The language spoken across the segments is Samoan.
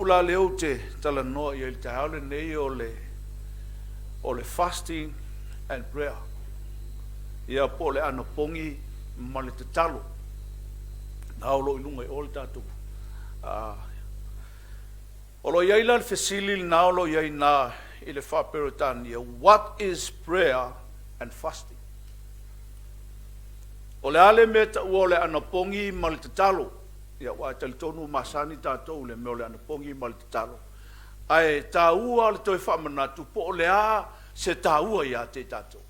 la lea ou te talanoa i ai i le taeao lenei o le o le fasting and prayer. Ia po o le anapogi ma le tatalo. Na o lo o i luga i o le tatou O lo o i ai la le fesili lena o lo o i ai i ina i le faa-Peretania, What is prayer and fasting? O le a le mea e taua o le anapogi ma le tatalo? Ia, aua e talitonu ua masani tatou i le mea o le anapogi ma le tatalo. Ae taua le toe faamanatu po o le a se taua ia te i tatou.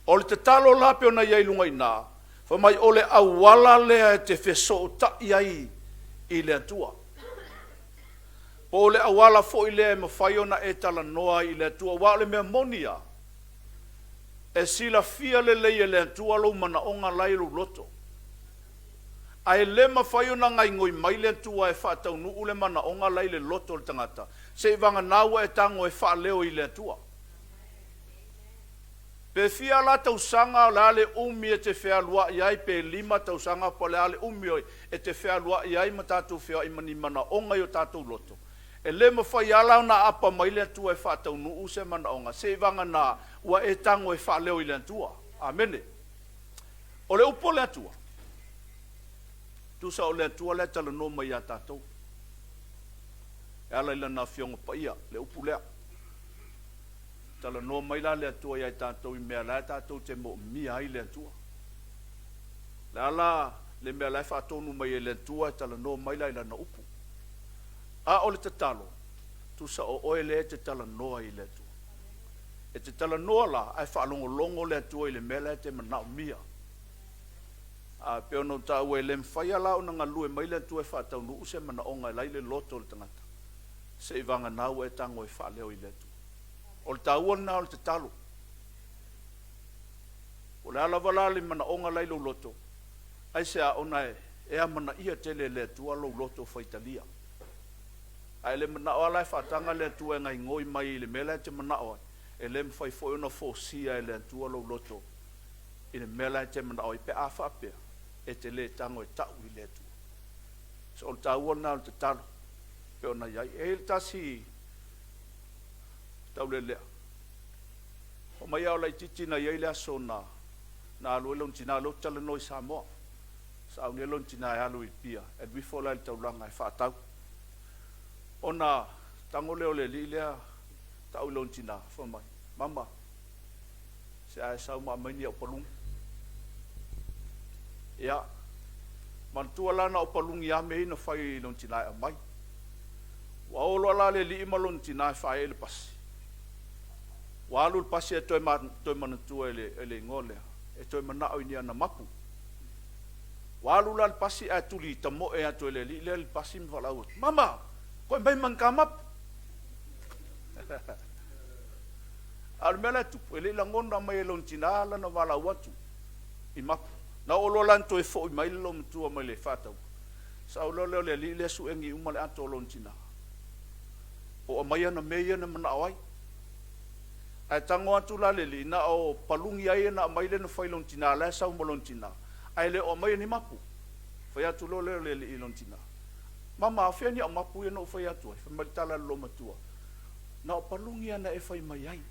O le tatalo la pei ona i ai i luga i ina, fai mai o le auala lea e te fesootai ai i le Atua. Po o le auala foi lea e mafai ona e talanoa ai i le Atua, aua o le mea moni lava, e silafia lelei e le Atua lou manaoga la e i lou loto. Ae le mafai ona gaigoi mai le Atua e faataunuu le manaoga la e i le loto o le tagata, seivagana ua e tago e faaleo i le Atua. Pe fia la tausaga o le a le umi e te fealuai ai, pe lima tausaga po o le a le umi e te fealuai ai ma tatou feoai ma ni manaoga i o tatou loto, e le mafai lava la ona aapa mai le Atua e faataunuu se manaoga, seivagana ua e tago e faaleo i le Atua. Amene. O le upu a le Atua, tusa o le Atua la e talanoa mai ia tatou e ala i Lana Afioga Paia, le upu lea. Talanoa mai la le Atua ia i tatou i mea la e tatou te moomia ai le Atua. O le a la le mea la e faatonu mai e le Atua e talanoa mai la i Lana upu. A o le tatalo, tusa o oe lea e te talanoa i le Atua. E te talanoa la ae faalogologo le Atua i le mea la e te manaomia. A e pei ona ou taua e le mafai lava la ona galue mai le Atua e faataunuu se manaoga e la i le loto o le tagata seivagana ua e tago e faaleo i le Atua. O le taua lena o le tatalo. Po o le a lava la le manaoga la i lou loto, aisea ona e amanaia tele e le Atua lou loto faitalia. A e le manao lava la e faataga le Atua e gaigoi mai i le mea la e te manao ai, e le mafai foi ona fosia e le Atua lou loto i le mea la e te manao ai pe a faapea e te le tago e tau i le Atua. So o le taua lena o le tatalo e pei ona i ai. E i ai le tasi taulelea, fai mai a o laitiiti na i ai le aso na na alu ai lona tina, o lea ou te talanoa i Samoa, sauni ai lona tina e alu i Apia, e alu ifo la i le taulaga e faatau. Ona tago lea o le alii lea tau i lona tina, fai mai, Mama, se a e sau ma aumai ni au paluni. Ia, manatua la na o paluni lava mea ia na fai i lona tina e aumai. Ua o loa la le alii ma lona tina e faaee le pasi. Ua alu le pasi ae toe toe manatua e le, e le igoa lea, e toe manao i ni ana mapu. Ua alu la le pasi ae tuli tamoe atu e le alii lea le pasi ma valaau atu, Mama, koe mai ma ni ta mapu. A o le mea la e tupu, e le i lagona mai e lona tina lana valaau atu i mapu. Na oo loa la ina toe foi mai le loomatua mai le faatauga, sau loa lea o le alii lea suegi uma le ato o lona tina, po o aumai ana mea ia na manao ai. Ae tago atu la le alii, na o paluni lava ia na aumai lea na fai i lona tina, la e sau ma lona tina, ae le o aumaia ni mapu. Fai atu loa lea o le alii i lona tina, Mama, a o fea ni au mapu ia na ou fai atu ai? Fai mai le tala a le loomatua, Na o paluni lava na e fai mai ai,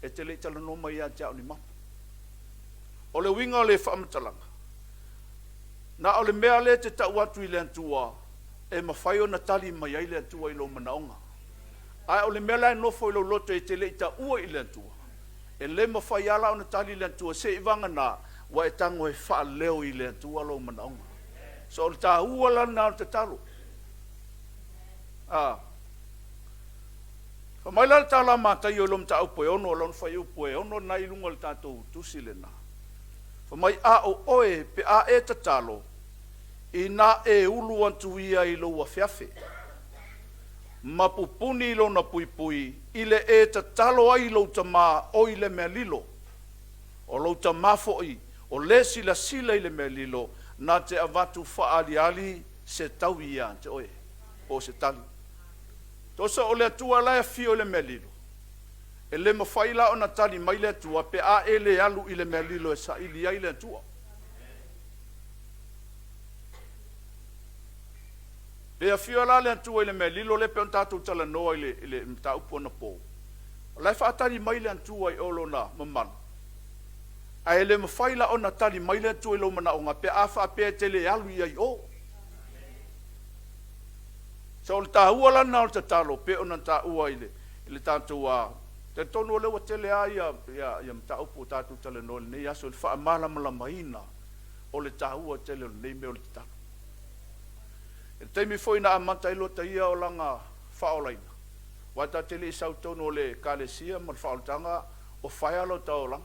e te le i talanoa mai ia te au ni mapu. O le uiga o le faamatalaga, na o le mea lea e te tau atu i le Atua e mafai ona tali mai ai le Atua i lou manaoga. Ae o le mea la e nofo i lou loto e te le i taua i le Atua, e le mafai lava la ona tali le Atua seiavagana ua e tago e faaleo i le Atua lou manaoga. So o le taua la lena o le tatalo. A. Fai mai la le tala a Mataio i lona mataupu e ono, lona fuaiupu e ono lena i luga o le tatou tusi lena. Fai mai, A o oe, pe a e tatalo, inā e ulu atu ia i lou afeafe, ma pupuni i lona puipui, i le e tatalo ai i lou Tama o i le mea lilo. O lou Tama foi, o le silasila i le mea lilo, na te avatu faaaliali se taui ia te oe, po o se tali. Tosa o le Atua la e afio i le mea lilo. E le mafai la ona tali mai le Atua pe a e le alu i le mea lilo e saili ai le Atua. Pe afio la le Atua i le mea lilo lea pei ona tatou talanoa i le, i le mataupu anapo, o la e faatali mai le Atua i o Lona mamalu. Ae le mafai la ona tali mai le Atua i lou manaoga pe a faapea e te le alu i ai i o. So o le taua la lena o le tatalo pei ona taua i le, i le tatou a talitonu o lea ua tele lava ia, ia, ia mataupu ua tatou talanoa i lenei aso i le faamalamalamaina o le taua tele o lenei mea o le tatalo. I le taimi foi na amata ai Lota ia olaga faaolaina, aua ta te le i sau i totonu o le Ekalesia ma le faaolataga o faea lota olaga,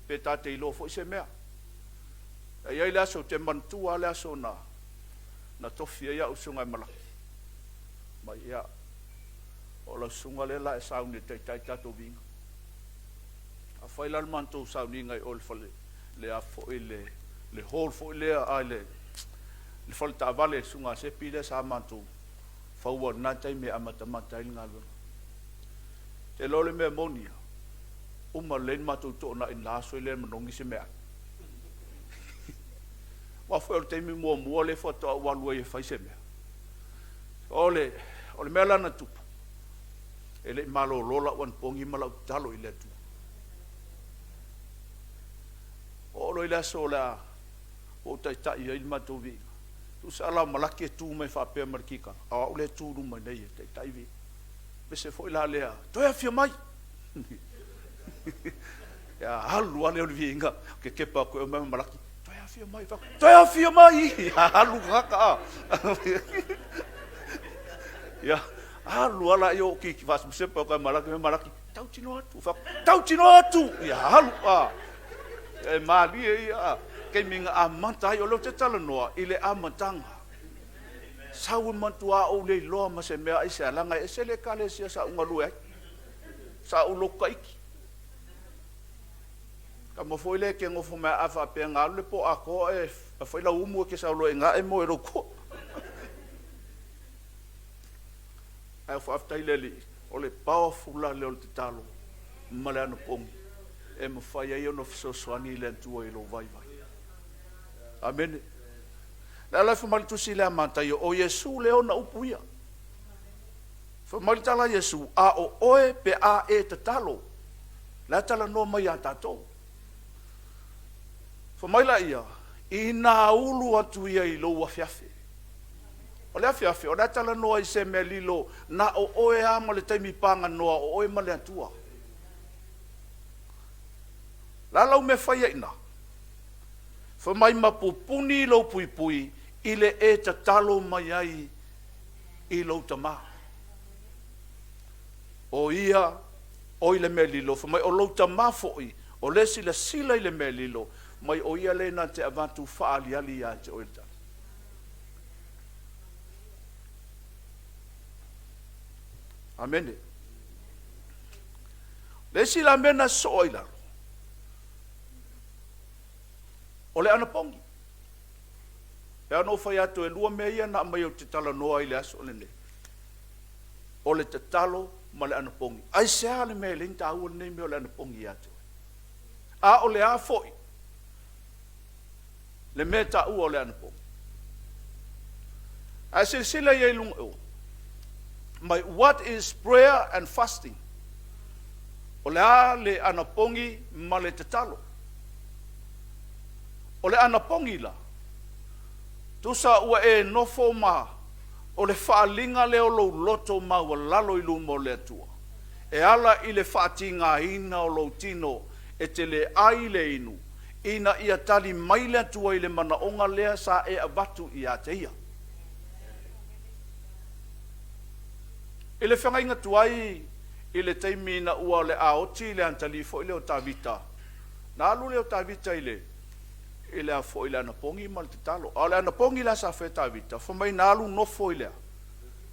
pe ta te iloa foi se mea. E i ai le aso, ou te manatua lava le aso na, na tofi ai au susuga e Malaki. Mai, ia, o lau susuga lea la e sauni e taitai tatou viiga. Afai la le matou sauniga i o i le fale, le a foi le, le hall foi lea, ai le, le fale taavale le susuga a Sepi lea sa matou faua i lena taimi e amatamata ai le galuega. Te iloa o le mea moni ia, uma lelei ona matou toonai i lena aso e le manogi se meaai. Aua foi o le taimi muamua lea faatoa ou alu ai e fai se mea. O le, o le mea la na tupu, e le i malolo lau anapogi ma lau tatalo i le Atua. Oo loa i le aso o le a ua ou taitai ai le matou viiga. Tusa la o Malaki e tu mai faapea ma le kikala, a o au lea e tu i luma nei e taitai viiga. Pese foi la lea, toe afio mai! Ia alu lava lea o le viiga, kekepa atu e ma Malaki, toe afio mai, toe afio mai! Ia alu tagata a. Ia alu lava laia o kiki faasepasepa atu ia Malaki, Malaki, tautino atu, tautino atu! Ia alu a. E malie ia taimi na amata ai, o lea ou te talanoa i le amataga. Sau e matuā ou le iloa ma se mea aisea, leaga e ese le Ekalesia sa ou galue ai. Sa ou lotu taiti. Tama foi lea e te nofo mai a faapea na alu le po atoa e fai lau umu e te sau loa i ina e moe i lou toa. Ae faafetai i le Alii, o le powerful la lea o le tatalo ma le anapogi e mafai ai ona fesoasoani le Atua i lou vaivai. Amene. Le ala e fai mai le tusi lea a Mataio, o Iesu lea ona upu ia. Fai mai le tala a Iesu, a o oe pe a e tatalo, la e talanoa mai ia tatou. Fai mai laia, ina ulu atu ia i lou afeafe. O le afeafe, o le a talanoa i se mea lilo na o oe lava ma le taimi paganoa o oe ma le Atua. O le a lau mea fai ai i ina? Fai mai ma pupuni lou puipui i le e tatalo mai ai i lou tama. O ia, o i le mea lilo, fai mai o lou tama foi, o le silasila i le mea lilo, mai o ia lea na te avatu faaaliali ia te oe le tali. Amene. Le isi la mea na sosoo ai lalo, o le anapogi. Pe a ona ou fai atu e lua mea ia na aumai ou te talanoa ai i le aso lenei, o le tatalo ma le anapogi. Aisea le mea e le taua lenei mea o le anapogi ia te oe? A o le a foi le mea e taua o le anapogi? Ae silasila i ai i luga o mai, what is prayer and fasting? O le a le anapogi ma le tatalo? O le anapogi la, tusa ua e nofo ma o le faaaliga lea o lou loto maualalo i luma o le Atua, e ala i le faatigaina o lou tino e te le ai le inu, ina ia tali mai le Atua i le manaoga lea sa e avatu ia te Ia. I le feagaiga tuai i le taimi ina ua o le a oti le atalii foi lea o Tavita, na alu lea o Tavita i le i le a foi i le anapogi ma le tatalo. A o le anapogi la sa fai e Tavita, fai mai na alu nofo i le a?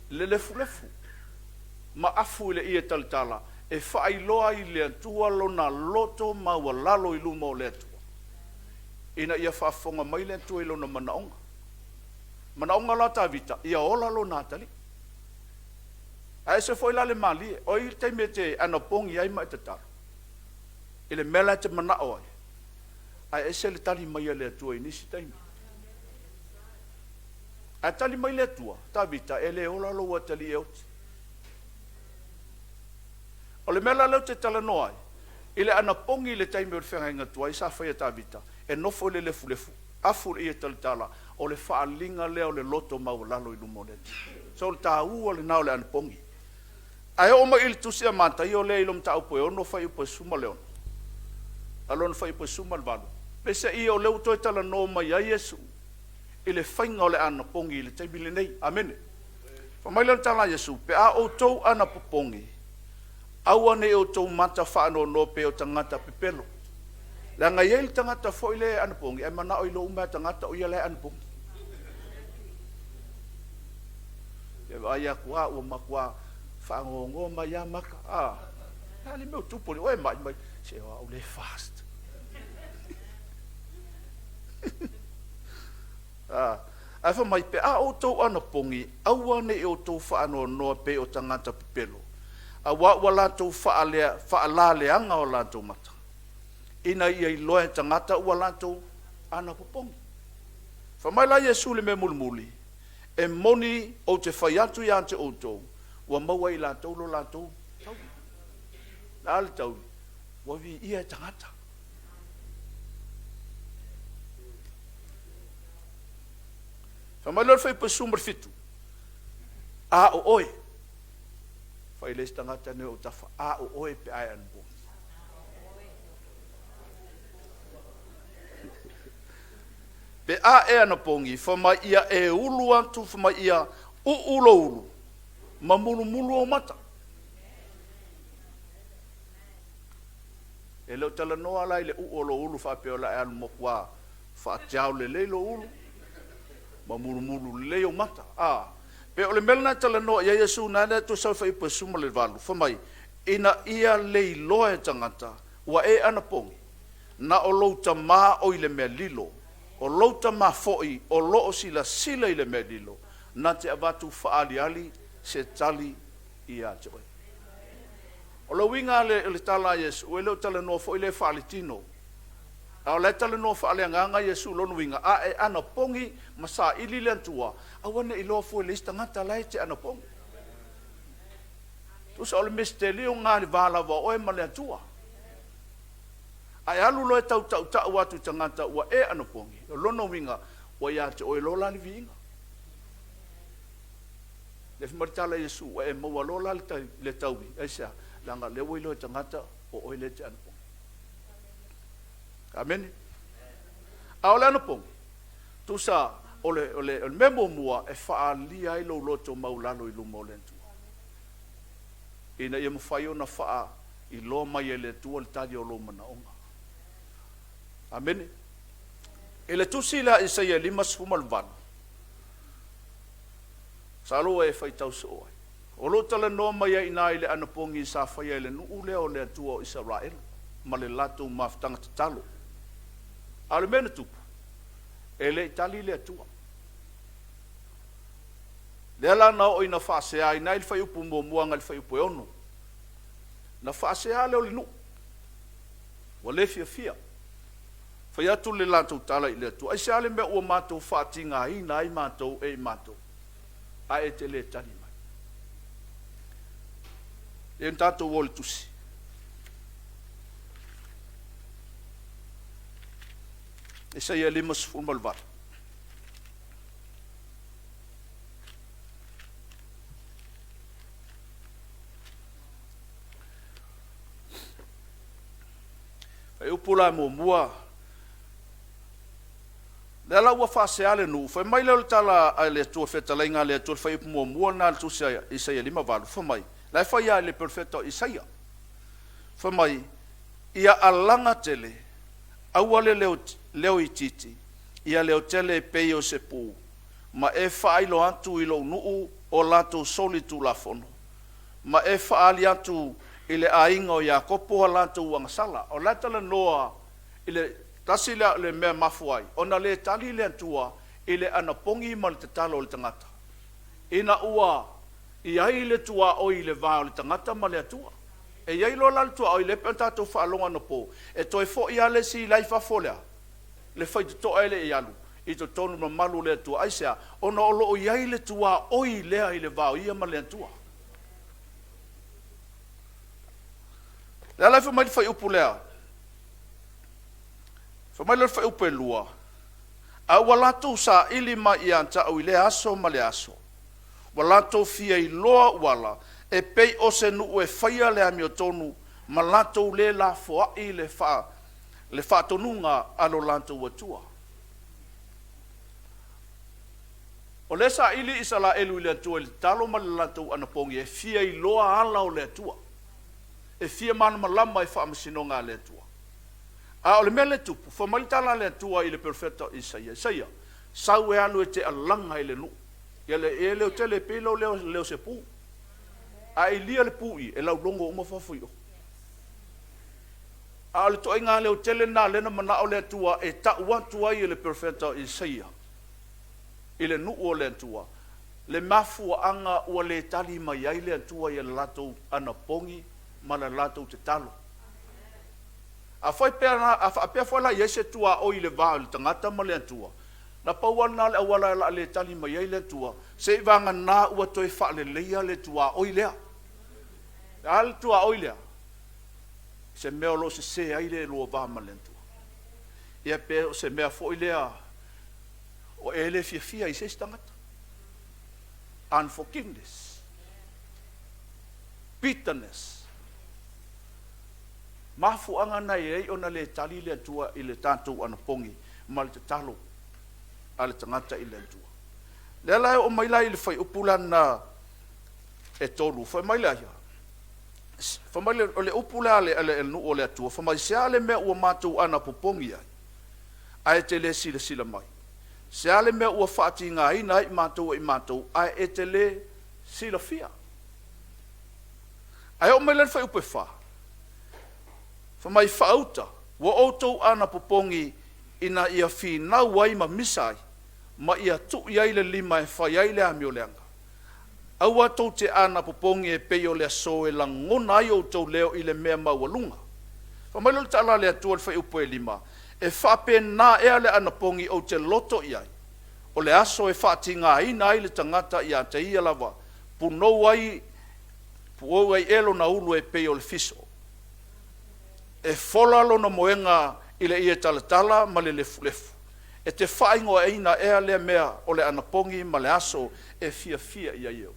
Le lefulefu ma afu i le ie talatala e faailoa ai i le Atua lona loto maualalo i luma o le Atua, ina ia faafofoga mai le Atua i lona manaoga. Manaoga la o Tavita, ia ola lona atalii. Ae ese foi la le malie, o ai le taimi e te anapogi ai ma e tatalo i le mea la e te manao ai, ae ese le tali mai a le Atua i nisi taimi. Ae tali mai le Atua, Tavita, e le ola lou atalii e oti. O le mea la lea ou te talanoa ai, i le anapogi i le taimi o le feagaiga tuai sa faia e Tavita, e nofo i le lefulefu, afu le ie talatala, o le faaaliga lea o le loto maualalo i luma o le Atua. So o le taua lena o le anapogi. Ae oo mai i le Tusi a Mataio lea i le mataupu e 6 fuaiupu e 16, a lona fuaiupu e 18, peiseai o lea ua toe talanoa mai ai Iesu i le faiga o le anapogi i le taimi lenei. Amene. Fai mai lea o le tala a Iesu, Pe a outou anapopogi, aua ne i outou mata faanoanoa pei o tagata pepelo. Leaga e i ai le tagata foi lea e anapogi ae manao e iloa uma e tagata o ia la e anapogi. E vaai atu lava ua matua faanoanoa mai lava mata. A, o le a le mea o tupu i oe mai mai? Se o au lea e fast. A, ae fai mai, pe a outou anapogi, aua ne i outou faanoanoa pei o tagata pepelo, auā ua latou faalea, faalaleaga o latou mata, ina ia iloa e tagata ua latou anapopogi. Fai mai la Iesu i le mea mulimuli, E moni ou te fai atu ia te outou, ua maua e i latou lo latou taui. O le a le taui? Ua viia e tagata. Fai mai loa le fuaiupu 17, A o oe, fai le isi tagata nei o tafa, a o oe pe a e anapogi. Pe a e anapogi, fai mai ia e ulu atu, fai mai ia uu lou ulu, ma mulumulu ou mata. E le o talanoa la i le uu o lou ulu faapea o le a e alu motu a faatiao lelei lou ulu ma mulumulu lelei ou mata. A, pe o le mea lena e talanoa i ai Iesu na lea tusa o le fuaiupu e 18, fai mai, ina ia le iloa e tagata ua e anapogi, na o lou Tama o i le mea lilo, o lou Tama foi o lo o silasila i le mea lilo, na te avatu faaaliali se tali ia te oe. O le uiga o le tala a Iesu, e le o talanoa foi lea faaletino, a o la e talanoa faaleagaga Iesu, lona uiga, a e anapogi ma saili le Atua, aua ne i iloa fua e le isi tagata la e te anapogi. Tusa o le misitelio lena i le va lava o oe ma le Atua. A e alu loa e tau tautau atu i tagata ua e anapogi, o lona uiga, ua ia te oe loa la le viiga. Lea fai mai le tala a Iesu, ua e maua loa la le taui, aisea? Leaga o lea ua iloa e tagata o oe lea e te anapogi. Amene. A o le anapogi, tusa o le, o le, o le mea muamua e faaalia ai lou loto maualalo i luma o le Atua, ina ia mafai ona faailoa mai e le Atua le tali o lou manaoga. Amene. I le tusi lea a Isaia 58, Masalo ua e faitau soo ai. O lo o talanoa mai ai i ina i le anapogi sa faia e le nuu lea o le Atua o Isaraelu ma le latou mafutaga tatalo. A o le mea na tupu, e le i tali le Atua. Lea la na oo ina faaseaina ai le fuaiupu muamua agai le fuaiupu e 6. Na faasea lea o le nuu. Ua le fiafia. Fai atu le latou tala i le Atua, Aisea le mea ua matou faatigaina ai matou e i matou, ae e te le tali mai? Lea na tatou o i le Tusi. Isaia 58. Fuaiupu la muamua, Lea la ua faasea le nuu, fai mai lea o le tala a le Atua, fetalaiga a le Atua, le fuaiupu muamua lena a le Tusi a Isaia 58, fai mai, la e fai lava e le perofeta o Isaia, fai mai, Ia alaga tele, aua le leo, leo itiiti, ia leo tele e pei o se pu, ma e faailoa atu i lou nuu o latou soli tulafono. ma e faaali atu i le aiga o Iakopo a latou agasala. O la e talanoa i le tasi lea o le mea e mafua ai ona le tali le Atua i le anapogi ma le tatalo o le tagata, ina ua i ai le tuaoi i le va o le tagata ma le Atua. E i ai loa la le tuaoi, lea e pei ona tatou faalogo anapo, e toe foi lava le isi la e i fafo lea, le faitotoa e le i alu. i totonu mamalu o le Atua. Aisea? Ona o lo o i ai le tuaoi lea i le va o ia ma le Atua. Le ala e fai mai le fuaiupu lea, fai mai lea o le fuaiupu e 2, A ua latou saili mai ia te au i lea aso ma lea aso, ua latou fia iloa ou ala, e pei o se nuu e faia le amiotonu, ma latou le lafoai le le faatonuga a lo latou Atua. O lea e saili Isaraelu i le Atua i le tatalo ma le latou anapogi e fia iloa ala o le Atua, e fia malamalama i faamasinoga a le Atua. A o le mea lea e tupu, fai mai le tala a le Atua i le perofeta o Isaia, Isaia, sau e alu e te alaga i le nuu. Ia le e leotele e pei lou leo, leo o se pu. A e ilia le pu i, e laulogo uma fafo i o. A o le toaiga leotele lena lea na manao le Atua e tau atu ai e le perofeta o Isaia i le nuu o le Atua le mafuaaga ua le tali mai ai le Atua i le latou anapogi ma le latou tatalo. Afai pe a faapea foi la e i ai se tuaoi i le va o le tagata ma le Atua, na pau lava lena o le auala o le a le tali mai ai le Atua, seiavagana ua toe faaleleia le tuaoi lea. O le a le tuaoi lea? Se mea o lo o sese ai le lua va ma le Atua. Ia pe o se mea foi lea o e le fiafia i se isi tagata. Unforgiveness. Bitterness. Mafuaaga na e i ai ona le tali le Atua i le tatou anapogi ma le tatalo a le tagata i le Atua. Lea la e oo mai la i le fuaiupu lena e 3, fai mai le aia, fai mai le, o le upu lea a le, a le nuu o le Atua, fai mai, se a le mea ua matou anapopogi ai, ae e te le silasila mai? Se a le mea ua faatigaina ai matou e matou, ae e te le silafia? Ae oo mai la i le fuaiupu e 4, fai mai, faauta, ua outou anapopogi ina ia finau ai ma misa ai, ma ia tui ai le lima e fai ai le amioleaga. Aua tou te anapopogi e pei o le aso e lagona ai outou leo i le mea maualuga. Fai mai lea o le tala a le Atua i le fuaiupu e 5, E faapena ea le anapogi ou te loto i ai, o le aso e faatigaina ai le tagata ia te ia lava, punou ai Puou ai ea lona ulu e pei o le fiso. E fola lona moega i le ie talatala ma le lefulefu. E te faaigoaina ea lea mea o le anapogi ma le aso e fiafia i ai e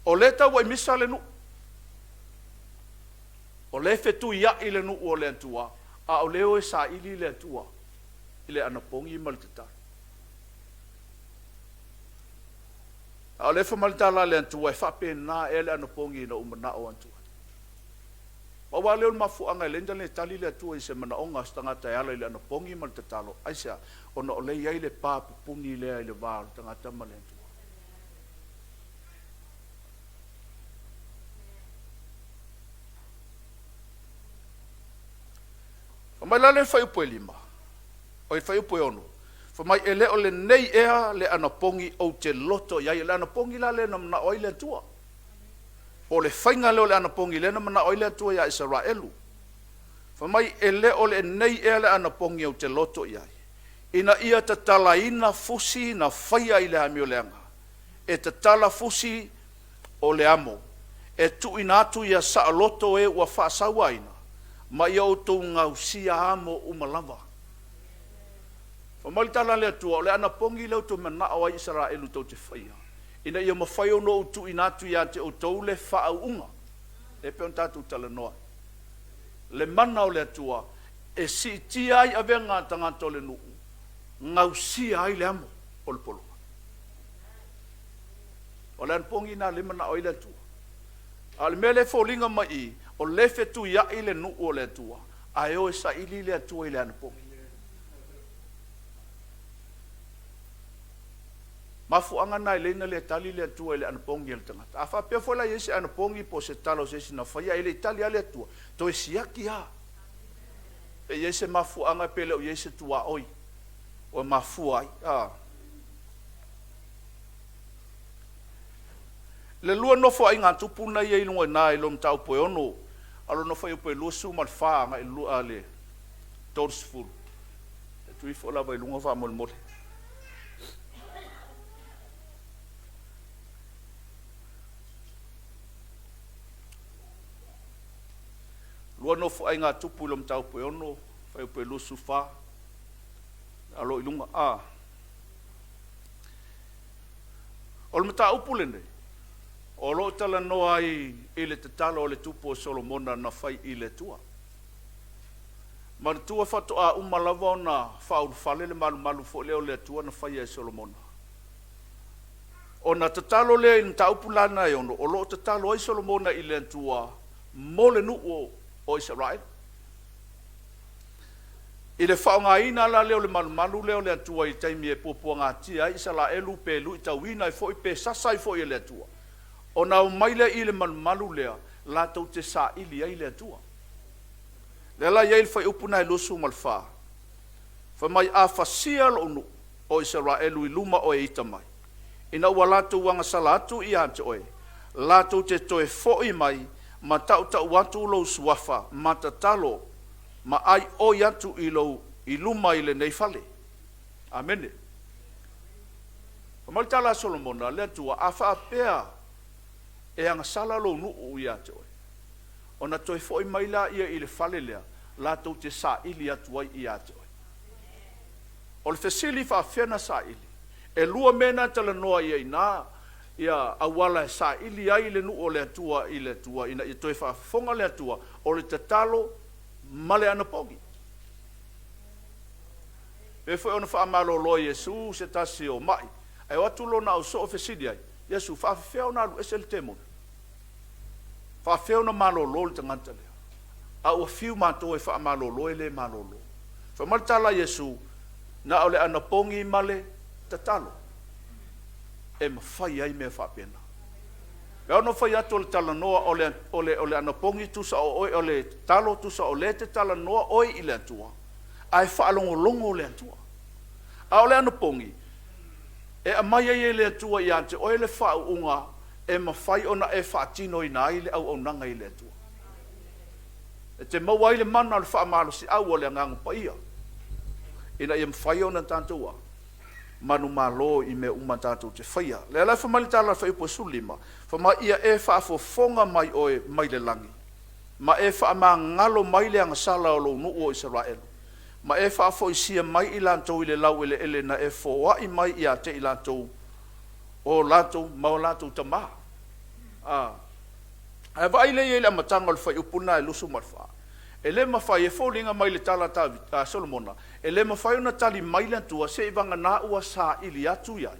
O lea e tau ai misa le nuu. O lea e fetuiai le nuu o le Atua, a o lea e o e saili le Atua i le anapogi ma le tatalo. A o lea e fai mai le tala a le Atua, e faapena ea le anapogi ina ua manao atu ai. Pau lava lea o le mafuaaga e ala ai ona le tali le Atua i se manaoga o se tagata e ala i le anapogi ma le tatalo. Aisea? Ona o lea e i ai le pa pupuni lea i le va o le tagata ma le Atua. Fai mai la le fuaiupu e 5, oi fuaiupu e 6, Fai mai, E le o lenei ea le anapogi ou te loto i ai? O le anapogi la lea na manao ai le Atua. Po o le faiga lea o le anapogi lea na manao ai le Atua iā Isaraelu. Fai mai, E le o lenei ea le anapogi ou te loto i ai, ina ia tatalaina fusi na faia i le amioleaga, e tatala fusi o le amo, e tuuina atu ia saoloto e ua faasauaina, ma ia outou gausia amo uma lava. Fai mai le tala a le Atua, O le anapogi lea ou te manao ai Isaraelu tou te faia, ina ia mafai ona ou tuuina atu ia te outou le faauuga, lea e pei ona tatou talanoa ai, le mana o le Atua e siitia ai avega a tagata o le nuu, gausia ai le amo o le pologa. O le anapogi lena lea e manao ai le Atua. A o le mea lea e foliga mai i i, o lea e fetuiai le nuu o le Atua, ae o e saili le Atua i le anapogi. Mafuaaga na e lei na le tali le Atua i le anapogi a le tagata. A faapea foi la e i ai se anapogi po o se tala o se isi na faia ae le i tali lava le Atua, toe siaki lava. Pe i ai se mafuaaga pe le o i ai se tuaoi ua mafua ai. A. Le lua nofoaiga a tupu na ia i luga i ina i lona mataupu e 6 a lona fuaiupu e 24 agai i le 30. 30. E tuu ifo lava i luga faamolemole. Lua Nofoaiga a Tupu i lou mataupu e 6, fuaiupu e 24, alo i luga A. O le mataupu lenei, o lo o talanoa ai i le tatalo a le tupu o Solomona na fai i le Atua. Manatua faatoa uma lava ona faaulufale le malumalu foi lea o le Atua na faia e Solomona. Ona tatalo lea i le mataupu la lena e 6, o lo o tatalo ai Solomona i le Atua mo le nuu o Isaraelu. I le faaaogaina la lea o le malumalu lea o le Atua i taimi e puapuagatia ai Isaraelu pe luitauina ai foi pe sasa ai foi e le Atua, ona aumai lea i le malumalu lea latou te saili ai le Atua. Lea la e i ai le fuaiupu lena e 24, fai mai, A fasia lou nuu o Isaraelu i luma o e ita mai, ina ua latou agasala atu ia te oe, latou te toe foi mai ma tautau atu lou suafa ma tatalo ma aioi atu i lou i luma i lenei fale. Amene. Fai mai le tala a Solomona, Le Atua, a faapea e agasala lou nuu ia te oe, ona toe foi mai lea i le fale lea latou te saili atu ai ia te oe. O le fesili, faapefea ona saili? E lua mea na talanoa i ai i ina, ia auala e saili ai le nuu o le Atua i le Atua ina ia toe faafofoga le Atua, o le tatalo ma le anapogi. Pei foi ona faamalolo e Iesu se tasi o ma'i, ae o atu lona ausoo fesili ai, Iesu, faafefea ona alu ese le temoni? Faafefea ona malolo le tagata lea? A ua fiu matou e faamalolo e le malolo. Fai mai le tala a Iesu, na o le anapogi ma le tatalo e mafai ai mea faapena. E ono fai atu o le talanoa o le, o le, o le anapogi tusa o oe, o le tatalo tusa o lea e te talanoa oe i le Atua, ae faalogologo le Atua. A o le anapogi, e aumai ai e le Atua ia te oe le faauuga e mafai ona e faatinoina ai le auaunaga i le Atua. E te maua ai le mana o le faamalosiau o le Agaga Paia, ina ia mafai ona tatou manumalo i mea uma tatou te faia. Lea la e fai mai le tala a le fuaiupu e 15, fai mai, Ia e faafofoga mai oe mai le lagi, ma e faamagalo mai le agasala o lou nuu o Isaraelu, ma e faafoisia mai i latou i le laueleele na e foai mai ia te i latou o latou ma o latou tamā. A. Ae vaai lea i ai i le amataga o le fuaiupu lena e 24. E le mafai, e foliga mai i le tala a Solomona, e le mafai ona tali mai le Atua seiavagana ua saili atu i ai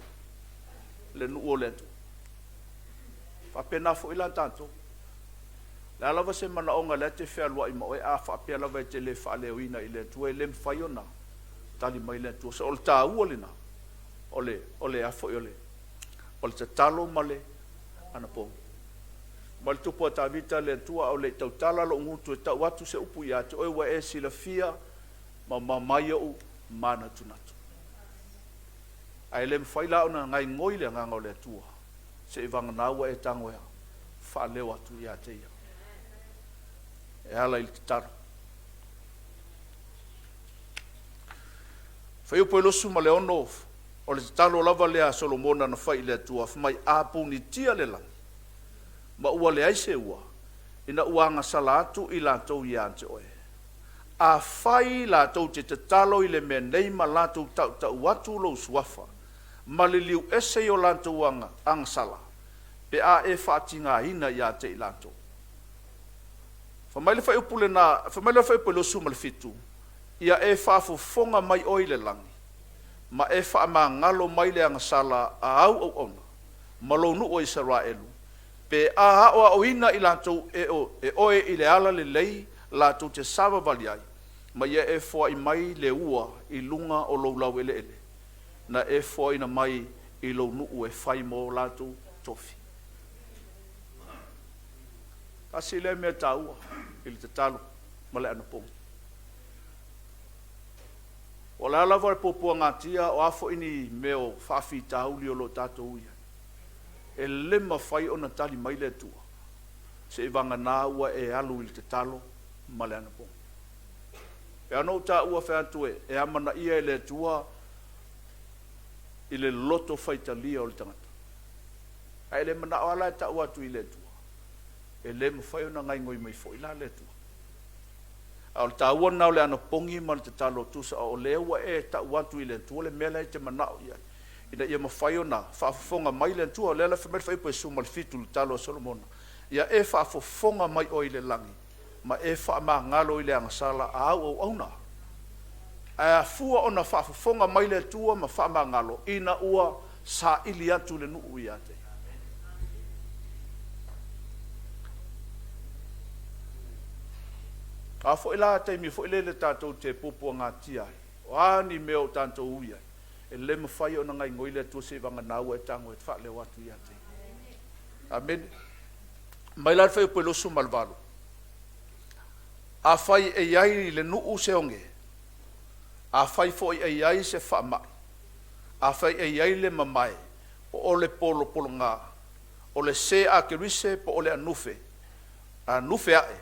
le nuu o le Atua. E faapena foi la tatou. O le a lava se manaoga o la e te fealuai ma oe, a faapea lava e te le faaleoina i le Atua, e le mafai ona tali mai le Atua. So o le taua lena o le, o le a foi o le, o le tatalo ma le anapogi. Mai le tupu a Tavita, Le Atua, a o le i tautala lou gutu e tau atu se upu ia te oe, ua e silafia ma mamai ou manatunatu. Ae le mafai la ona gaigoi le agaga o le Atua, seivagana ua e tago e faaleo atu ia te Ia e ala i le tatalo. Fuaiupu e 26, o le tatalo lava lea a Solomona na fai i le Atua, fai mai, A punitia le lagi, ma ua leai se ua, ina ua agasala atu i latou ia te oe. Afai latou te tatalo i le mea nei ma latou tautau atu lou suafa, ma liliu ese i o latou agasala, pe a e faatigaina ia te i latou. Fai mai le fuaiupu lena, fai mai le fuaiupu e 27, Ia e faafofoga mai oe i le lagi, ma e faamagalo mai le agasala a au auauna ma lou nuu o Isaraelu, pe a aoaoina i latou e oe i le ala lelei latou te savavali ai, ma ia e foai mai le ua i luga o lou laueleele, na e foaina mai i lou nuu e fai mo latou tofi. Tasi lea mea taua i le tatalo ma le anapogi. O le a lava le puapuagatia, o a foi ni mea o faafitauli o lo o tatou i ai, e le mafai ona tali mai le Atua seivagana ua e alu i le tatalo ma le anapogi. Pei ona ou taua fai atu e amanaia e le Atua i le loto faitalia o le tagata. Ae le manao lava la e tau atu i le Atua, e le mafai ona gaigoi mai foi la le Atua. A o le taua lena o le anapogi ma le tatalo tusa o lea ua e tau atu i le Atua le mea lea e te manao i ai, ina ia mafai ona faafofoga mai le Atua. O lea la fai mai le Fuaiupu 17 i le tatalo a Solomona, Ia e faafofoga mai oe i le lagi, ma e faamagalo i le agasala a au auauna. Ae afua ona faafofoga mai le Atua ma faamagalo ina ua saili atu le nuu ia te Ia. A foi la taimi foi lele tatou te puapuagatia ai, o a ni mea o tatou ui ai, e le mafai ona gaigoi le Atua seivagana ua e tago e faaleo atu ia te Ia. Amene. Mai la le fuaiupu e 28. Afai e i ai i le nuu se oge, afai foi e i ai se faamai, afai e i ai le mamae, po o le polopologa, o le se akerise po o le anufe, anufe ae,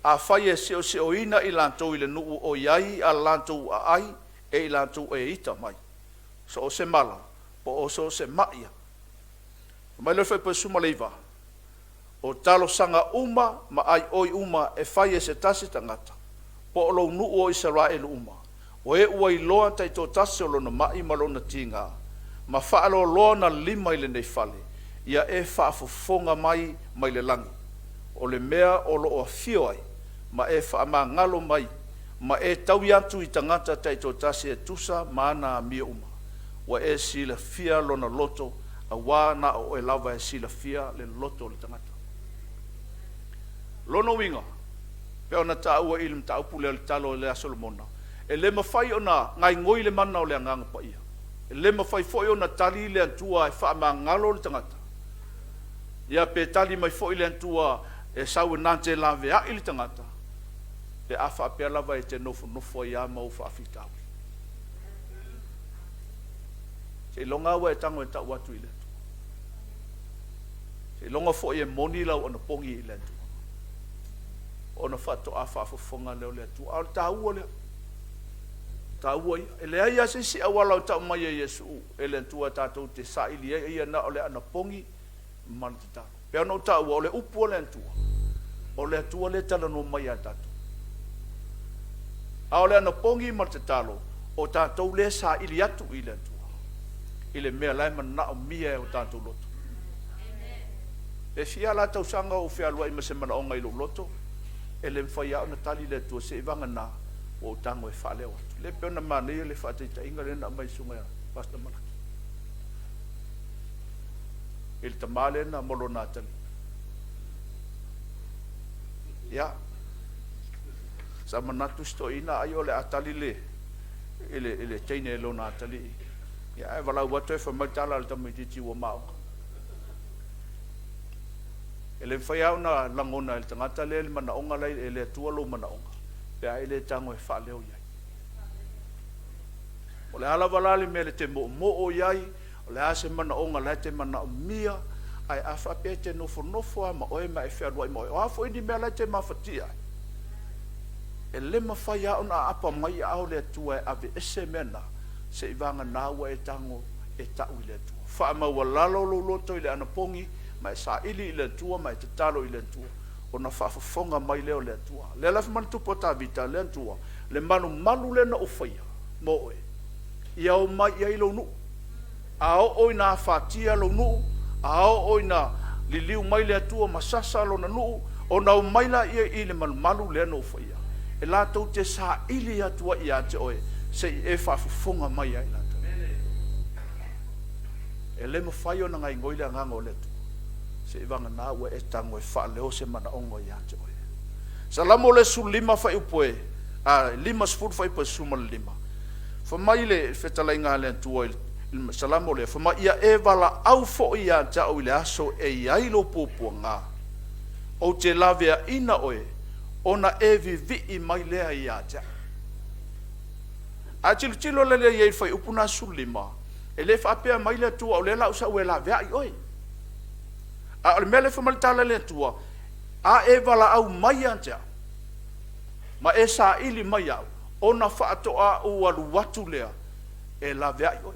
afai e seoseoina i latou i le nuu o i ai a latou aai e i latou e ita mai, so o se mala, po o so o se maʻi. Fai mai lea o le fuaiupu 19, O talosaga uma ma aioi uma e fai e se tasi tagata, po o lou nuu o Isaraelu uma, o e ua iloa taitoatasi o lona maʻi ma lona tiga, ma faaloaloa ona lima i lenei fale, ia e faafofoga mai mai le lagi, o le mea o lo o afio ai, ma e faamagalo mai, ma e taui atu i tagata taitoatasi e tusa ma ana amio uma. Ua e silafia lona loto, auā na o oe lava e silafia le loto o le tagata. Lona uiga, pei ona taua i le mataupu lea o le talo a Solomona, e le mafai ona gaigoi le mana o le Agaga Paia, e le mafai foi ona tali le Atua e faamagalo le tagata, ia pe tali mai foi le Atua e sau e na te laveai le tagata, pe a faapea lava e te nofonofo ai lava ma ou faafitauli. Seiloga lava ua e tago e tau atu i le Atua. Seiloga foi e moni lau anapogi i le Atua, ona faatoa faafofoga lea o le Atua. A o le taua lea, taua ia. E leai lava se isi auala o tau mai e Iesu e le Atua tatou te saili ai ia na o le anapogi ma le tatalo. Pei ona ou taua, o le upu a le Atua, o le Atua lea e talanoa mai ia tatou. A o le anapogi ma le tatalo, o tatou lea e saili atu i le Atua i le mea la e manaomia e o tatou loto. E fia la tausaga o ou fealuai ma se manaoga i lou loto, e le mafai lava ona tali le Atua seiavagana ua ou tago e faaleo atu. Lea e pei ona manaia le faataitaiga lea na aumai e le Susuga ia Pastor Malaki i le tama lea na ma lona atalii. Ia, sa manatu si toeaina ai o le a tali le i le, i le teine e lona atalii. Ia, ae valaau atu ae fai mai le tala a le tamaitiiti ua maoga. E le mafai lava ona lagona e le tagata lea le manaoga la e le Atua lou manaoga pe a e le tago e faaleo i ai. O le a lava la le mea e te moomoo i ai, o le a se manaoga la e te manaomia, ae a faapea e te nofonofo lava ma oe ma e fealuai ma oe, o a foi ni mea la e te mafatia ai, e le mafai lava ona aapa mai i aao le Atua e aveese mea na, seivagana ua e tago e tau i le Atua. Faamaualalo lou loto i le anapogi, ma e saili i le Atua ma e tatalo i le Atua, ona faafofoga mai lea o le Atua. O lea la fai mai le Tupu o Tavita, Le Atua, le malumalu lea na ou faia mo oe, ia omai i ai lou nuu. A oo ina afatia lou nuu, a oo ina liliu mai le Atua ma sasa lona nuu, ona omai laia i le malumalu lea na ou faia, e latou te saili atu ai ia te oe, se i e faafofoga mai ia i latou. E le mafai ona gaigoi le agaga o le Atua, seivagana ua e tago e faaleo se manaoga ia te oe. Salamo le 15 fuaiupu e, a, 50 fuaiupu e 15. Fai mai le fetalaiga a le Atua i le Salamo lea, fai mai, Ia e valaau foi ia te au i le aso e i ai lou puapuaga, ou te laveaina oe, ona e vivii mai lea ia te au. A tilotilo la lea i ai i le fuaiupu lena 15, e le faapea mai le Atua, o lea la ou sau e laveai oe. A o le mea lea e fai mai le tala a le Atua, a e valaau mai ia te au, ma e saili mai au, Ona faatoa ou alu atu lea e laveai oe.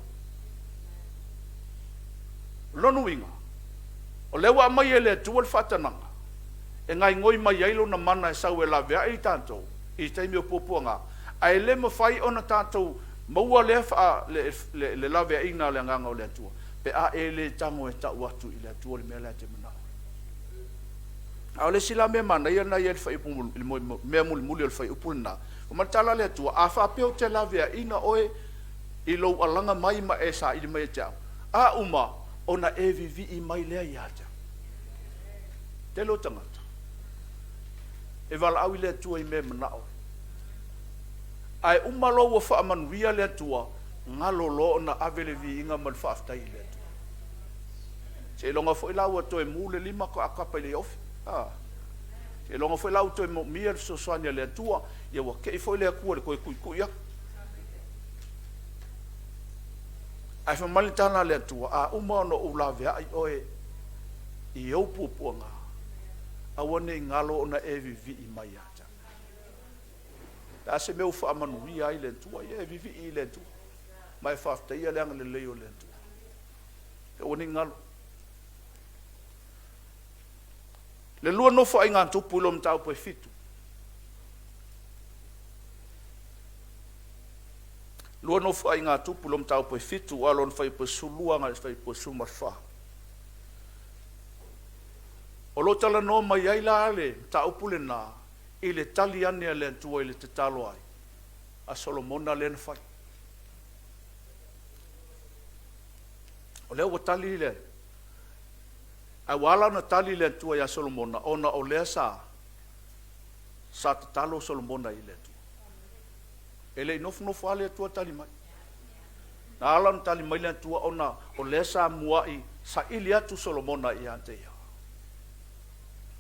O lona uiga, o lea ua aumai e le Atua le faatanaga e gaigoi mai ai Lona mana e sau e laveai i tatou i taimi o puapuaga, ae le mafai ona tatou maua lea faa, le, le, le laveaiga a le Agaga o le Atua pe a e le tago e tau atu i le Atua le mea la e te manao ai. A o le isi la mea manaia lena e i ai i le fuaiupu, i le mea mulimuli o le fuaiupu lena, fai mai le tala a le Atua, A faapea ou te laveaiina oe i lou alaga mai ma e saili mai ia te au, a uma ona e vivii mai lea ia te au. Tele o tagata e valaau i le Atua i mea e manao ai. Ae uma loa ua faamanuia le Atua, galo loa ona ave le viiga ma le faafetai i le Atua. Seiloga foi la ua toe mu le lima faatoa tapa i le ofi. A. Seiloga foi la ua toe moomia le fesoasoani a le Atua, ia ua te i foi le Atua i le toe tuitui atu. Ae fai mai le tala a le Atua, a uma ona ou laveai oe i ou puapuaga, aua ne i galo ona e vivii mai ia te au. O le a se mea ua faamanuia ai le Atua, ia e vivii i le Atua ma e faafetaia le agalelei o le Atua. Aua ne i galo. Le lua nofoaiga a Tupu i lona mataupu e fitu. Lua nofoaiga a Tupu i lona mataupu e fitu, a o lona fuaiupu e 12 agai i le fuaiupu e 14. O lo o talanoa mai ai la le mataupu lena i le tali ane a le Atua i le tatalo ai a Solomona lea na fai. O lea ua tali le Ae ua ala ona tali le Atua ia Solomona ona o lea sa sa tatalo Solomona i le Atua. E le i nofonofo lava le Atua tali mai. Na ala ona tali mai le Atua ona o lea sa muai saili atu Solomona ia te ia.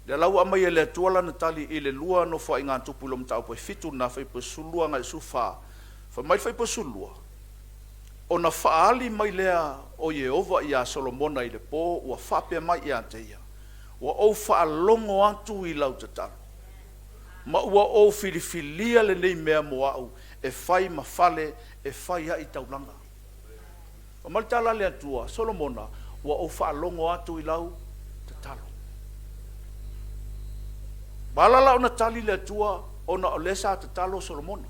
Lea la ua aumai e le Atua lana tali i le lua nofoaiga tupu i lona mataupu e fitu lena fuaiupu e 12 agai i le 14. Fai mai le fuaiupu e 12, Ona faaali mai lea o Ieova iā Solomona i le po ua faapea mai ia te ia, Ua ou faalogo atu i lau tatalo, ma ua ou filifilia lenei mea mo au e fai ma fale e fai ai taulaga. Fai mai le tala a le Atua, Solomona, ua ou faalogo atu i lau tatalo. Ua ala la ona tali le Atua ona o lea sa tatalo Solomona.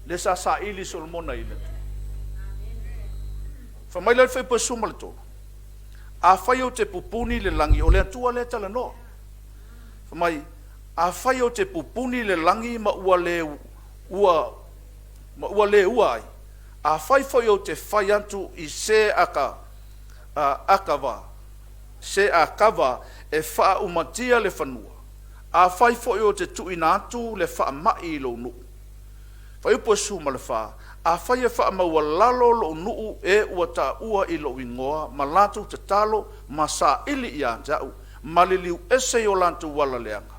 Lea sa saili Solomona i le Atua. Fai mai la le fuaiupu e 13, Afai ou te pupuni le lagi, o le Atua lea e talanoa. Fai mai, afai ou te pupuni le lagi ma ua le ua ma ua le ua ai, afai foi ou te fai atu i se aka akava, se akava e faaumatia le fanua, afai foi ou te tuuina atu le faamai i lou nuu. Fuaiupu e 14, Afai e faamaualalo lou nuu e ua taua i lou igoa ma latou tatalo ma saili ia te au, ma liliu ese i o latou ala leaga,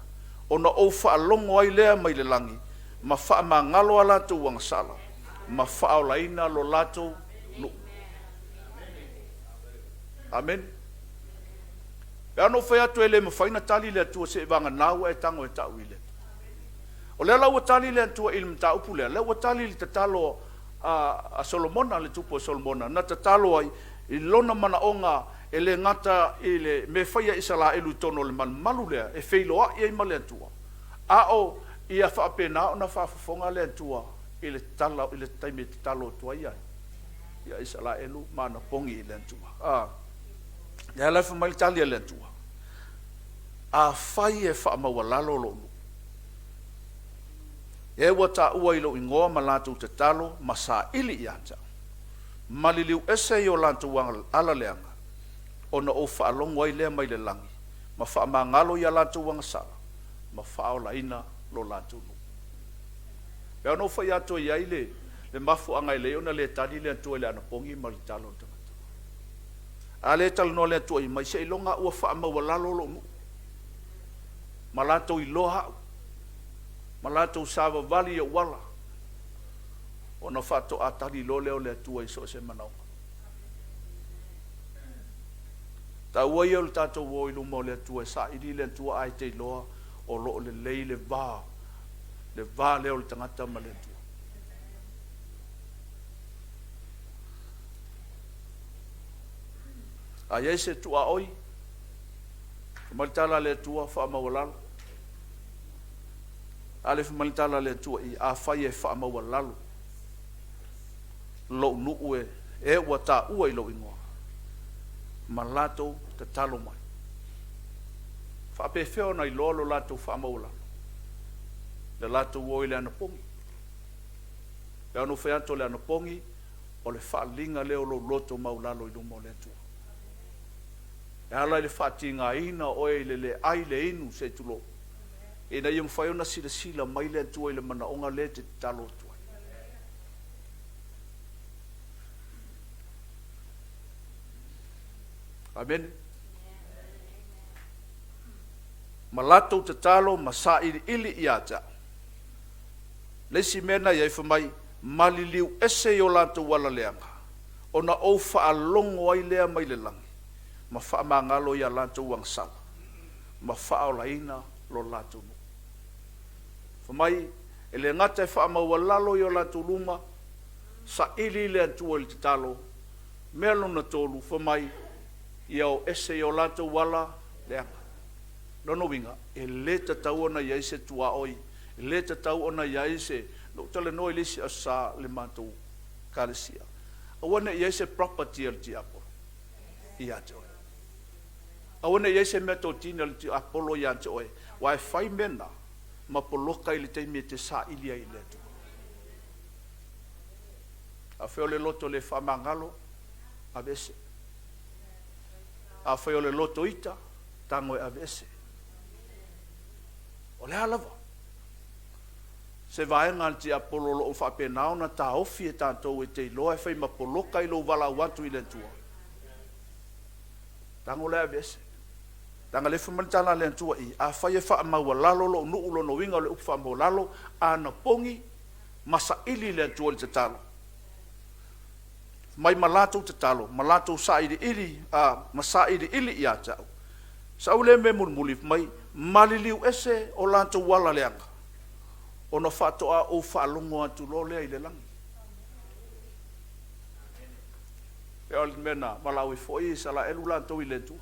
ona ou faalogo ai lea mai le lagi, ma faamagalo a latou agasala, ma faaolaina lo latou nuu. Amene. E pei ona ou fai atu e le mafai ona tali le Atua seiavagana ua e tago e tau i le Atua. O lea la ua tali le Atua i le mataupu lea, lea ua tali i le tatalo a Solomona, le tupu o Solomona, na tatalo ai i lona manaoga e le gata i le mea e faia e Isaraelu i totonu o le malumalu lea e feiloai ai ma le Atua, a o ia faapena ona faafofoga le Atua i le tatalo i le taimi e tatalo atu ai ia Isaraelu ma ana pogi i le Atua. A, lea la e fai mai le tali a le Atua, Afai e faamaualalo lou nuu, e ua taua i lou igoa ma latou tatalo ma saili ia te au, ma liliu ese i o latou ala leaga, ona ou faalogo ai lea mai le lagi, ma faamagalo i a latou agasala, ma faaolaina lo latou nuu. E pei ona ou fai atu e i ai le mafuaaga e lelei ona le tali le Atua i le anapogi ma le tatalo a le tagata. A lea e talanoa le Atua i mai, seiloga ua faamaualalo lou nuu, ma latou iloa au, ma latou savavali i ou ala, ona faatoa tali loa lea o le Atua i so o se manaoga. Taua ia o le tatou o i luma o le Atua e saili le Atua ae te iloa o lo o lelei le va. Le va lea o le tagata ma le Atua. A i ai se tuaoi, fai mai le tala a le Atua, faamaualalo. A lea fai mai le tala a le Atua i, afai e faamaualalo lou nuu e, e ua taua i lou igoa, ma latou tatalo mai. Faapefea ona iloa lo latou faamaualalo? Le latou o i le anapogi. Pei ona ou fai atu o le anapogi, o le faaaliga lea o lou loto maualalo i luma o le Atua. E ala i le faatigaina o oe i le le ai le inu se i tulou, ina ia mafai ona silasila mai le Atua i le manaoga lea e te tatalo atu ai. Amene. Ma latou tatalo ma sailiili ia te au. Le isi mea na i ai, fai mai, maliliu ese i o latou ala leaga, ona ou faalogo ai lea mai le lagi, ma faamagalo i a latou agasala, ma faaolaina lo latou nuu. Fai mai, e le gata e faamaualalo i o latou luma, saili le Atua i le tatalo, mea lona tolu, fai mai, ia o ese i o latou ala leaga. Lona uiga, e le tatau ona i ai se tuaoi, e le tatau ona i ai se... Na ou talanoa i le isi Aso Sa i le matou Ekalesia, aua ne i i ai se property a le tiapolo ia te oe. Aua ne i i ai se meatotino a le tiapolo ia te oe, aua e fai mea na ma poloka i le taimi e te saili ai i le Atua. Afai o le loto le faamagalo, aveese. Afai o le loto ita, tago e aveese. O le a lava se vaega a le tiapolo o lo o faapena ona taofi e tatou e te iloa e fai ma poloka i lou valaau atu i le Atua, tago la e aveese. Leaga o lea e fai mai le tala a le Atua i, afai e faamaualalo lou nuu, lona uiga o le upu faamaualalo, anapogi ma saili le Atua i le tatalo, mai ma latou tatalo ma latou sailiili, a, ma sailiili ia te au. Sau lea mea mulimuli, fai mai, maliliu ese o latou ala leaga, ona faatoa ou faalogo atu loa lea i le lagi. E o le mea na valaau ai foi Isaraelu latou i le Atua.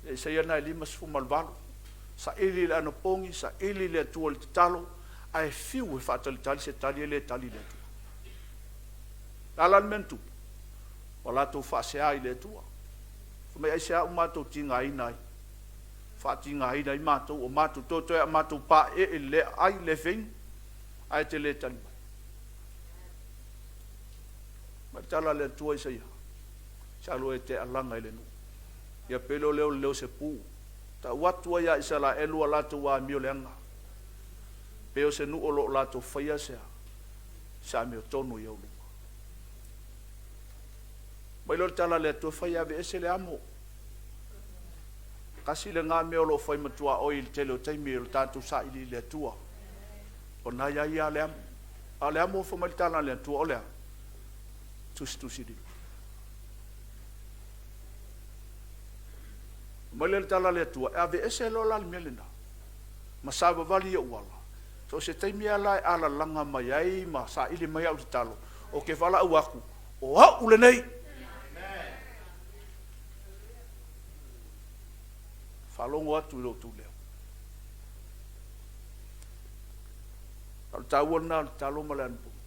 E Isaia lena e 58, saili i le anapogi, saili i le Atua i le tatalo, ae fiu e faatalitali se tali e le tali le Atua. O le a la le mea na tupu? Ua latou faasea i le Atua. Fai mai, aisea ua matou tigaina ai? Faatigaina ai matou, o matou, toetoe a matou paeee i le le aai, le feinu, ae te le tali mai. Mai le tala a le Atua Isaia, Masalo e te alaga i le nuu. Ia pei lea o le leo o se pu. Tau atu ai ia Isaraelu a latou amio leaga. Pei o se nuu o lo o latou faia se se amiotonu i ou luma. Mai lea o le tala a le Atua fai e aveese le amo. Tasi lena mea o lo o fai ma tuaoi i le tele o taimi o le tatou saili i le Atua. O lena e i ai lava le amo. A o le amo fai mai le tala a le Atua o le a? Tusitusilima. Fai mai lea o le tala a le Atua, e aveese loa la le mea lena ma savavali i ou ala. So o se taimi lava la e alalaga mai ai ma saili mai au tatalo, ou te valaau atu, o au lenei. Faalogo atu i lo outou leo. A o le taua lena o le tatalo ma le anapogi,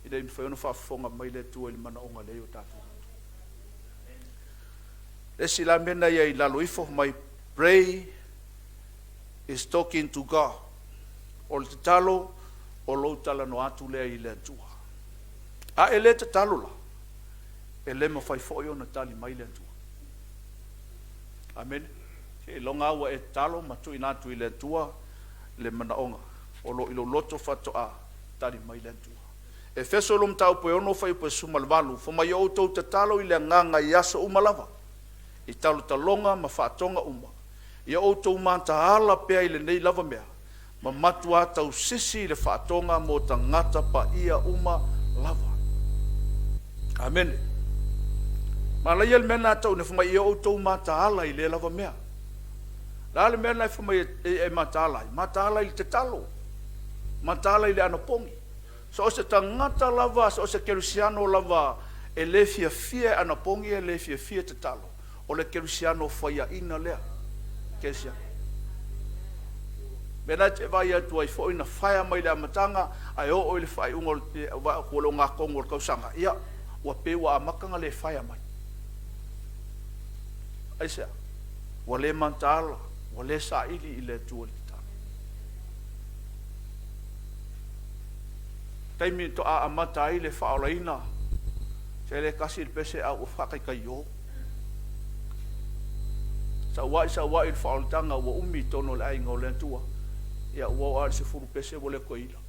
ina ia mafai ona faafofoga mai le Atua i le manaoga lea i o tatou loto. Le isi la mea na i ai i lalo ifo mai, pray is talking to God. O le tatalo, o lou talanoa atu lea i le Atua. A e le tatalo la, e le mafai foi ona tali mai le Atua. Amene. Seiloga lava ua e tatalo ma tuuina atu i le Atua le manaoga o lo o i lou loto faatoa tali mai le Atua. Efeso i mataupu e 6 fuaiupu e 18, Fai mai, Ia outou tatalo i le Agaga i aso uma lava, i talotaloga ma faatoga uma, ia outou mataala pea i lenei lava mea, ma matuā tausisi i le faatoga mo tagata paia uma lava. Amene. Manaia le mea lena e tau ina fai mai, ia outou mataala i lea lava mea. O le a le mea lena e fai mai e mataala ai? Mataala i le tatalo. Mataala i le anapogi. So o se tagata lava, so o se kerisiano lava e le fiafia e anapogi, e le fiafia e tatalo, o le kerisiano faiaina lea. Kerisiano. Mea la e te vaai atu ai foi na faea mai le amataga ae oo i le faaiuga o le ua le ogatotonu o le tausaga, ia, ua pei ua amata ona le faea mai. Aisea? Ua le mataala, ua le saili i le Atua i le tatalo. Taimi faatoa amata ai le faaolaina, se le tasi le pese a ua faataitaio. Sauai sauai le faaolataga ua umi i totonu o le aiga o le Atua, ia ua oo lava i le 10 pese ua le toe ila.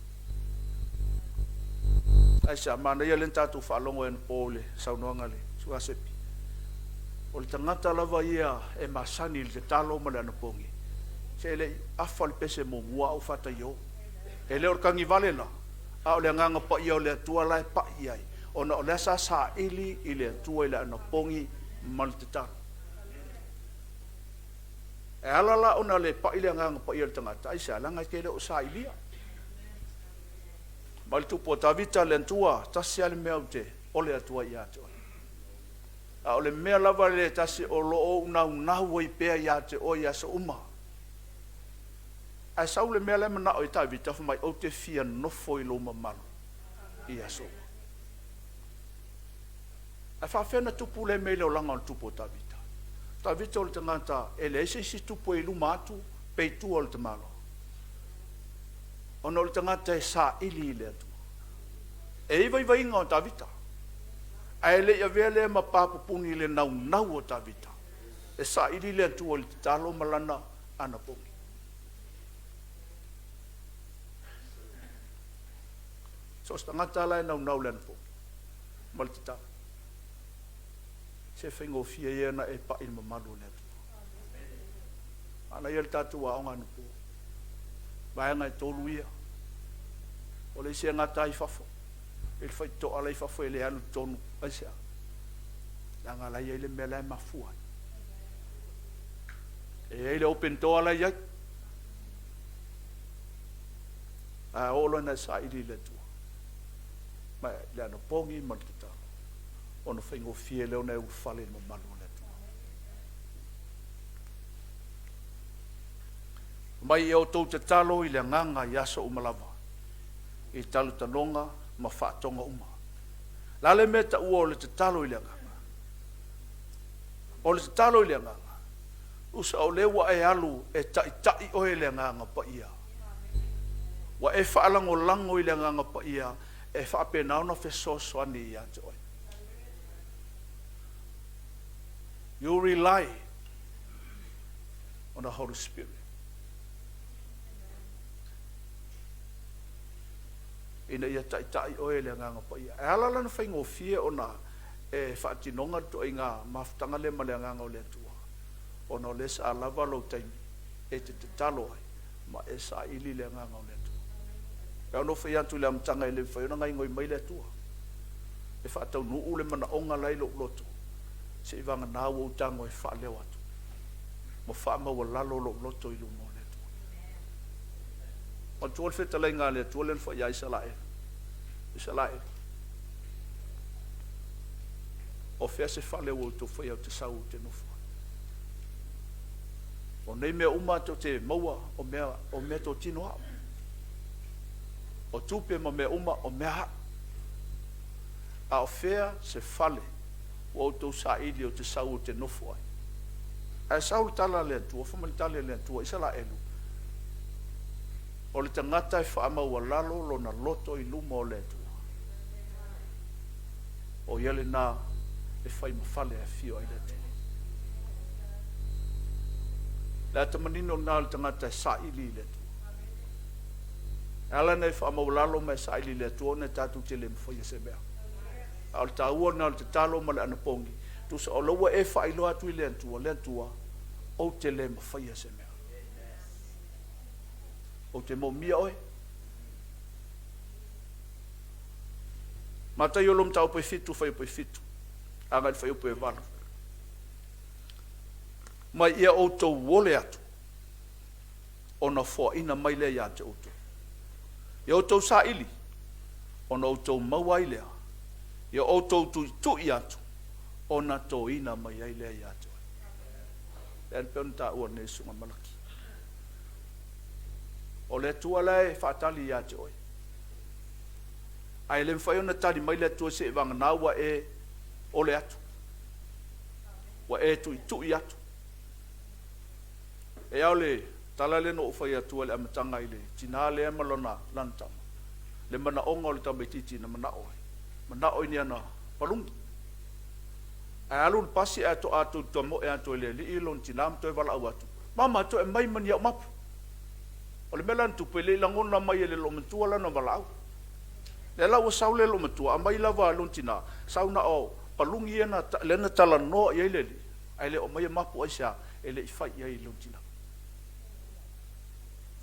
Aisea? Manaia lea na tatou faalogo anapo i le saunoaga a le Susuga Sepi. O le tagata lava ia e masani i le tatalo ma le anapogi, se e le i afa le pese muamua a ua faataio. E le o le tagivale la, a o le Agaga Paia o le Atua la e pai i ai, ona o lea sa saili i le Atua i le anapogi ma le tatalo. E ala la ona le pai le Agaga Paia i le tagata, aisea? Leaga e te le o sailia. Mai le tupu o Tavita, le Atua, tasi lava le mea ou te ole atu ai ia te oe. A o le mea lava lea e tasi o lo o ou naunau ai pea ia te oe i aso uma. Ae sau le mea la e manao ai Tavita, fai mai, ou te fia nofo i lou mamalu i aso uma. Ae faafefea ona tupu lea mea i le olaga o le tupu o Tavita? O Tavita o le tagata e leai se isi tupu e i luma atu pe i tua o le tamaloa. Ona o le tagata e saili i le Atua. E i ai vaivaiga o Tavita, ae le i avea lea ma pa pupuni i le naunau o Tavita e saili le Atua i le tatalo ma lana anapogi. So o se tagata la e naunau i le anapogi ma le tatalo, se faigofie ia ona e pai i le mamalu o le Atua. Manaia le tatou aoga anapo. Vaega e tolu ia. O le isi e gata ai fafo, i le faitotoa la i fafo e le alu i totonu. Aisea? Leaga la e i ai le mea la e mafua ai. E i ai le open door la e i ai. A oo loa ina e saili i le Atua, ma le anapogi ma le tatalo, ona faigofie lea ona e ulufale i le mamalu o le Atua. Mai ia outou tatalo i le agaga i aso uma lava, i talotaloga ma faatoga uma. O le a le mea e taua o le tatalo i le agaga? O le tatalo i le agaga, tusa o lea ua e alu e taitai oe e le Agaga Paia. Ua e faalagolago i le Agaga Paia e faapena ona fesoasoani ia te oe. You rely on the Holy Spirit. Ina ia taitai oe e le Agaga Paia. E ala la ona faigofie ona e faatinoga le ituaiga mafutaga lea ma le Agaga o le Atua, ona o lea sa lava lou taimi e te tatalo ai ma e saili le Agaga o le Atua. E pei ona ou fai atu i le amataga e le mafai ona gaigoi mai le Atua e faataunuu le manaoga la i lou loto, seivagana ua ou tago e faaleo atu ma faamaualalo lou loto i luma o le Atua. Manatua le fetalaiga a le Atua lea na fai ia Isaraelu, Isaraelu, o fea se fale ua outou faia ou te sau ou te nofo ai? O nei mea uma tou te maua o mea, o mea totino au. O tupe ma mea uma o mea au. A o fea se fale ua outou saili ou te sau ou te nofo ai? Ae sau le tala a le Atua, fai mai le tala a le Atua, Isaraelu, o le tagata e faamaualalo lona loto i luma o le Atua, o ia lena e fai ma fale e afio ai le Atua. Le ata manino lena o le tagata e saili i le Atua. E ala ona e faamaualalo ma e saili i le Atua ona e tatou te le mafaia se mea. A o le taua lena o le tatalo ma le anapogi, tusa o la ua e faailoa atu i le Atua, le Atua, ou te le mafaia se mea. Ou te moomia oe. Mataio lua mataupu e 7, fuaiupu e 7, agai i le fuaiupu e 8. Ma ia outou ole atu, ona foaina mai lea ia te outou. Ia outou saili, ona outou maua ai lea, ia outou tuitui atu, ona toina mai ai lea ia te oe. Lea e pei ona taua nei Susuga Malaki. O le Atua la e faatali ia te oe. Ae le mafai ona tali mai le Atua seivagana ua e ole atu, ua e tuitui atu. E ao le tala lea na ou fai atua i le amataga i le tina lea ma lona lana tama, le manaoga o le tamaititi na manao ai, manao i ni ana paluni. Ae alu le pasi ae to'a atu tamoe atu e le alii lona tina ma toe valaau atu, Mama, toe aumai ma ni au mapu. O le mea la na tupu, e le i lagona mai e le loomatua lana valaau. Lea la ua sau le loomatua, aumai lava lona tina, sau na o paluni ia na, lea na talanoa i ai le alii, ae le o aumaia mapu aisea? E le i fai i ai i lona tina.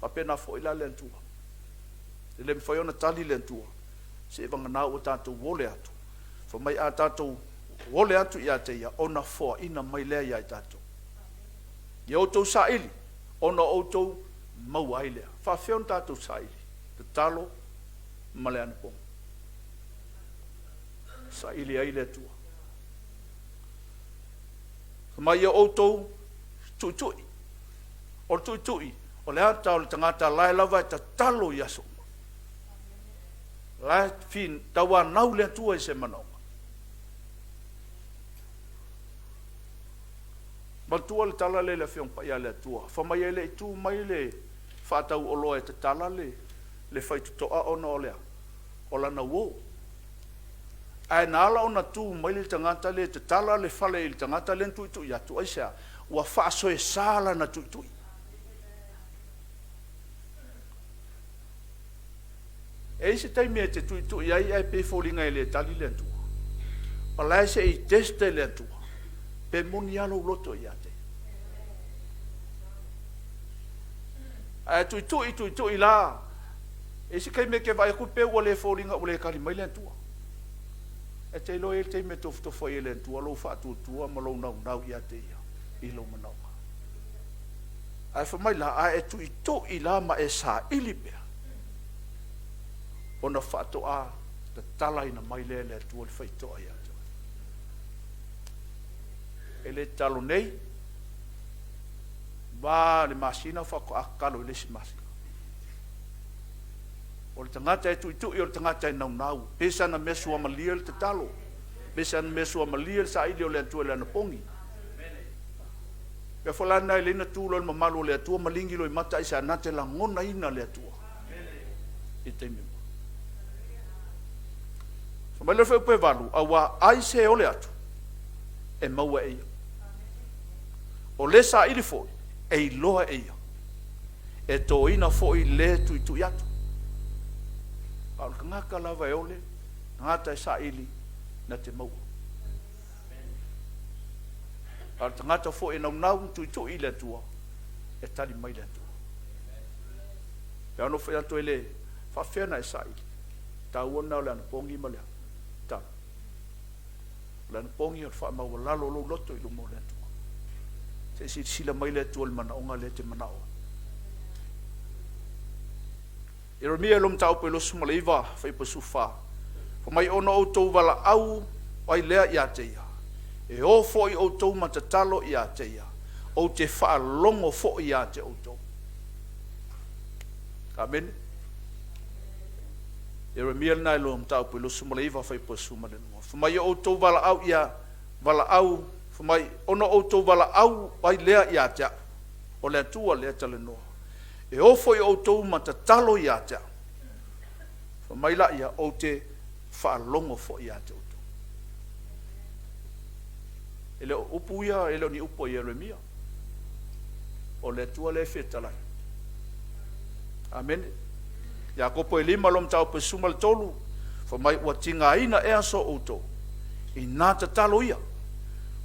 Faapena foi la le Atua. E le mafai ona tali le Atua seivagana ua tatou ole atu. Fai mai a tatou ole atu ia te Ia, ona foaina mai lea ia i tatou. Ia outou saili, ona outou maua ai lea. E faafefea ona tatou saili? Tatalo ma le anapogi. Saili ai le Atua. Fai mai ia outou tuitui. O le tuitui, o le ata o le tagata la e lava e tatalo i aso uma. La e fi, tauanau le Atua i se manaoga. Manatua le tala lea i le Afioga Paia a le Atua, fai mai e le i tu mai le faatau oloa e tatala le, le faitotoa ona o le a? O lana uo. Ae na ala ona tu mai le tagata lea e tatala le fale i le tagata lea na tuitui atu, aisea? Ua faasoesa lana tuitui. E i ai se taimi e te tuitui ai ae pei e foliga e le tali le Atua. O la e se i test e le Atua pe moni lava lou loto ia te Ia. Ae tuitui tuitui la, e i ai se taimi e te vaai atu pei ua le foliga ua le tali mai le Atua. E te iloa e i ai le taimi e tofutofu ai e le Atua lou faatuatua ma lou naunau ia te Ia i lou manaoga. Ae fai mai la, a e tuitui la ma e saili pea, ona faatoa tatalaina mai lea e le Atua le faitotoa ia te oe. E le tatalo nei, va le masina faatoa tatalo i le isi masina. O le tagata e tuitui, o le tagata e naunau. Pe sana mea suamalie le tatalo, pe sana mea suamalie le saili o le Atua i le anapogi. Mea foi la lena e lei na tu loa i le mamalu o le Atua ma ligi loa i mata aisea na te lagonaina le Atua i le taimi uma. Fai mai le fuaiupu e 8, auā ai se ole atu e maua e ia. O le saili foi e iloa e ia, e toina foi le tuitui atu. A o le tagata lava e ole, tagata e saili, na te maua. A o le tagata foi e naunau ma tuitui i le Atua, e tali mai le Atua. Pe a ono fai atu e le faafefea ona e saili, taua lena o le anapogi ma le talo. O le anapogi o le faamaualalo o lou loto i luma o le Atua. Se i silasila mai le Atua i le manaoga lea e te manao ai. Ieremia i lona mataupu e 29, fuaiupu e 14, Fai mai, Ona outou valaau ai lea ia te ia, e o foi outou ma tatalo ia te ia, ou te faalogo foi ia te outou. Amene. Ieremia lena i lona mataupu e 29, fuaiupu e 12. Fai mai, outou valaau ia, valaau, fai mai, ona outou valaau ai lea ia te au, o le Atua lea e talanoa. E o foi outou ma tatalo ia te au. Fai mai laia, ou te faalogo foi ia te outou. E le o upu ia, e le o ni upu a Ieremia. O le Atua lea e fetalai. Amene. Iakopo e 5 lona mataupu e 13, fai mai, ua tigaina ea so outou, inā tatalo ia,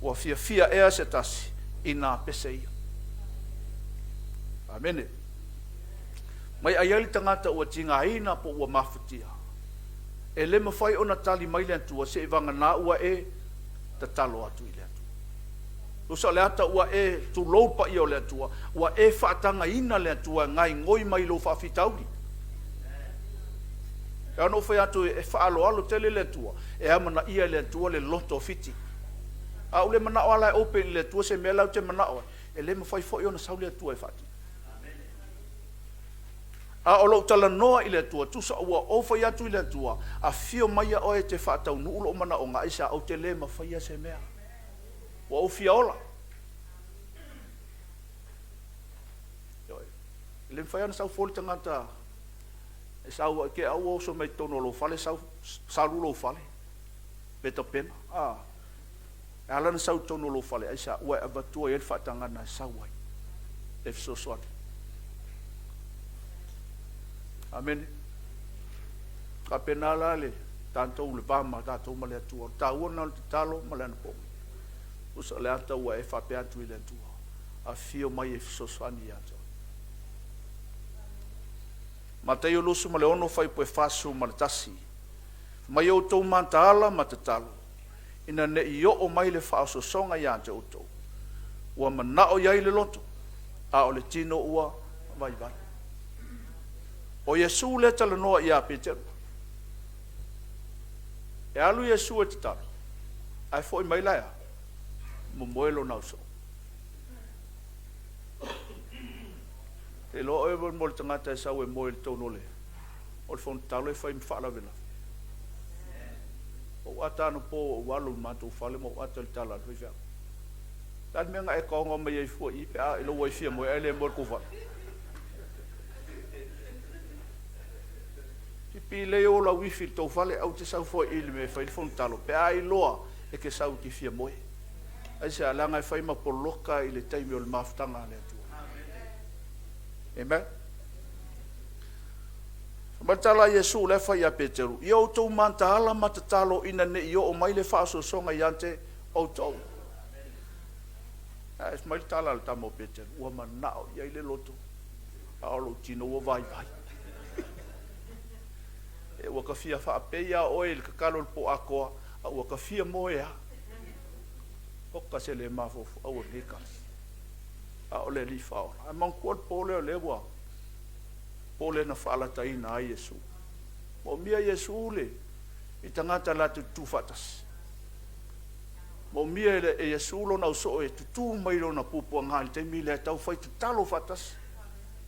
ua fiafia ea se tasi inā pese ia. Amene. Mai a i ai le tagata ua tigaina po ua mafatia, e le mafai ona tali mai le Atua seivagana ua e tatalo atu i le Atua. Tusa o le ata ua e tulou le paia o le Atua, ua e faatagaina le Atua e gaigoi mai i lou faafitauli. E ao ona ou fai atu e faaaloalo tele le Atua, e amanaia e le Atua le loto fiti. A ou le manao lava la e open i le Atua se mea la ou te manao ai, e le mafai foi ona sau le Atua e faatino. A o lou talanoa i le Atua, tusa ua ou fai atu i le Atua, afio maia oe e te faataunuu lou manaoga, aisea? Ou te le mafaia se mea. Ua ou fia ola. Ioe. E le mafai ona sau fua le tagata e sau te i ua oso mai totonu o lou fale sau salu lou fale pe tapena. A, e ala ona sau i totonu o lou fale, aisea? Ua e avatua i ai le faatagaga e sau ai e fesoasoani. Amene. Faapena la le tatou le va ma tatou ma le Atua. O le taua lena o le tatalo ma le anapogi. Tusa o le ata ua e faapea atu i le Atua, afio mai e fesoasoani ia te oe. Mataio 26 fuaiupu e 41. Ma ia outou mataala ma tatalo, ina ne i oo mai le faaosoosoga ia te outou, ua manao i ai le loto, a o le tino ua vaivai. O Iesu lea e talanoa ia Peteru. E alu Iesu e tatalo, ae foi mai la e a? Momoe lona ausoo. E iloa oe mo le tagata e sau e moe i totonu o le o le fono tatalo e fai ma faalavelave. Ua ou ata anapo ua ou alu i le matou fale ma ou ata i le tala a le faifeau. O le a le mea na e taoga mai ai fua i i pe a ua e fia moe ae le moe i le tou fale? Pipi lelei ou lau uifi i le tou fale, aua te sau fua i i le mea e fai ai le fono tatalo pe a iloa e te sau e te fia moe. Aisea? Leaga e fai ma poloka i le taimi o le mafutaga a le Atua. Amen. Fai mai le tala a Iesu la e fai ia Peteru, Ia outou mataala ma tatalo ina ne i oo mai le faaosoosoga ia te outou. Ae fai mai le tala a le tama o Peteru, Ua manao i ai le loto, a o lou tino ua vaivai. E ua ta fia faapei lava oe i le tatalo i le po atoa, a ua ta fia moe lava. Oka se le mafaufau o lenei tala. A o le Alii Faaola. Ae manatua le po lea o lea ua po lea na faalataina ai Iesu. Moomia Iesu le i tagata latou te tutu faatasi. Moomia e Iesu lona ausoo e tutu mai lona puapuaga i le taimi lea e tau fai tatalo faatasi.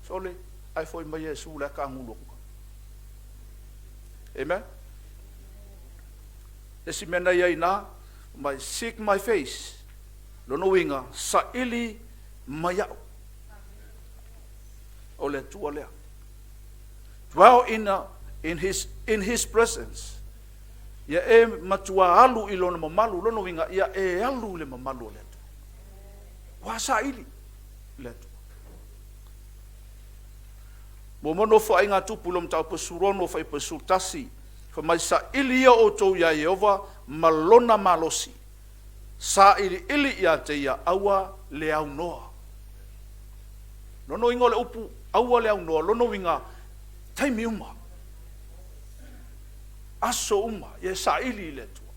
Sole, ae foi mai Iesu la e tagulu atu. Amen. Esi mea na i ai ina, mai seek my face. Lona uiga, saili mai au. O le Atua lea. Dwell in, a, in, his, in his presence. Ia e matua alu i lona mamalu. Lona uiga, ia e alu i le mamalu o le Atua. Ua saili le Atua. Muamua Nofoaiga a Tupu i lo mataupu e 16 fuaiupu e 11. Fai mai, saili ia outou iā Ieova ma lona malosi. Sailiili ia te ia, aua le aunoa. Lona uiga o le upu aua le aunoa, lona uiga, taimi uma, aso uma, ia e saili i le Atua.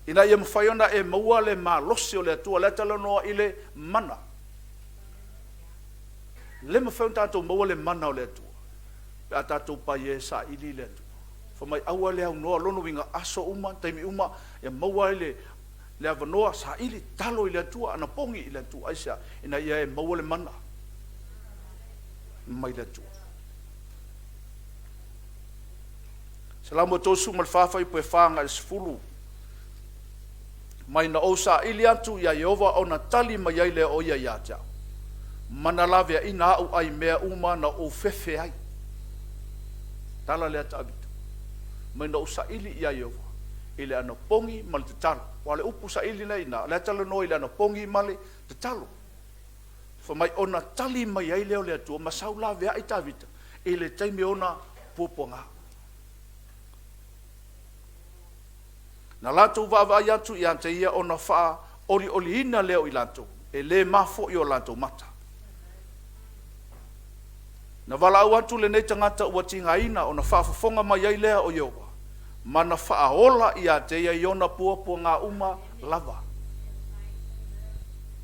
Ina ia mafai ona e maua le malosi o le Atua, lea talanoa i le mana. Le mafai ona tatou maua le mana o le Atua pe a tatou paia e saili i le Atua. Fai mai aua le aunoa, lona uiga aso uma, taimi uma, ia maua ai le, le avanoa, saili, tatalo i le Atua, anapogi i le Atua. Aisea? Ina ia e maua le mana mai le Atua. Salamo 34 fuaiupu e 4 agai le 10. Mai na ou saili atu iā Ieova ona tali mai ai lea o ia ia te au, ma na laveaina aʻu ai mea uma na ou fefe ai. Tala lea Tavita. Mai na ou saili iā Ieova i le anapogi ma le tatalo. Aua o le upu saili lea i ina, o lea e talanoa i le anapogi ma le tatalo. Fai mai ona tali mai ai lea o le Atua ma sau laveai Tavita i le taimi o ona puapuaga. Na latou vaavaai atu ia te ia ona faaolioliina lea o i latou, e le mafo'i o latou mata. Na valaau atu lenei tagata ua tigaina ona faafofoga mai ai lea o Ieova, ma na faaola ia te ia i ona puapuaga uma lava.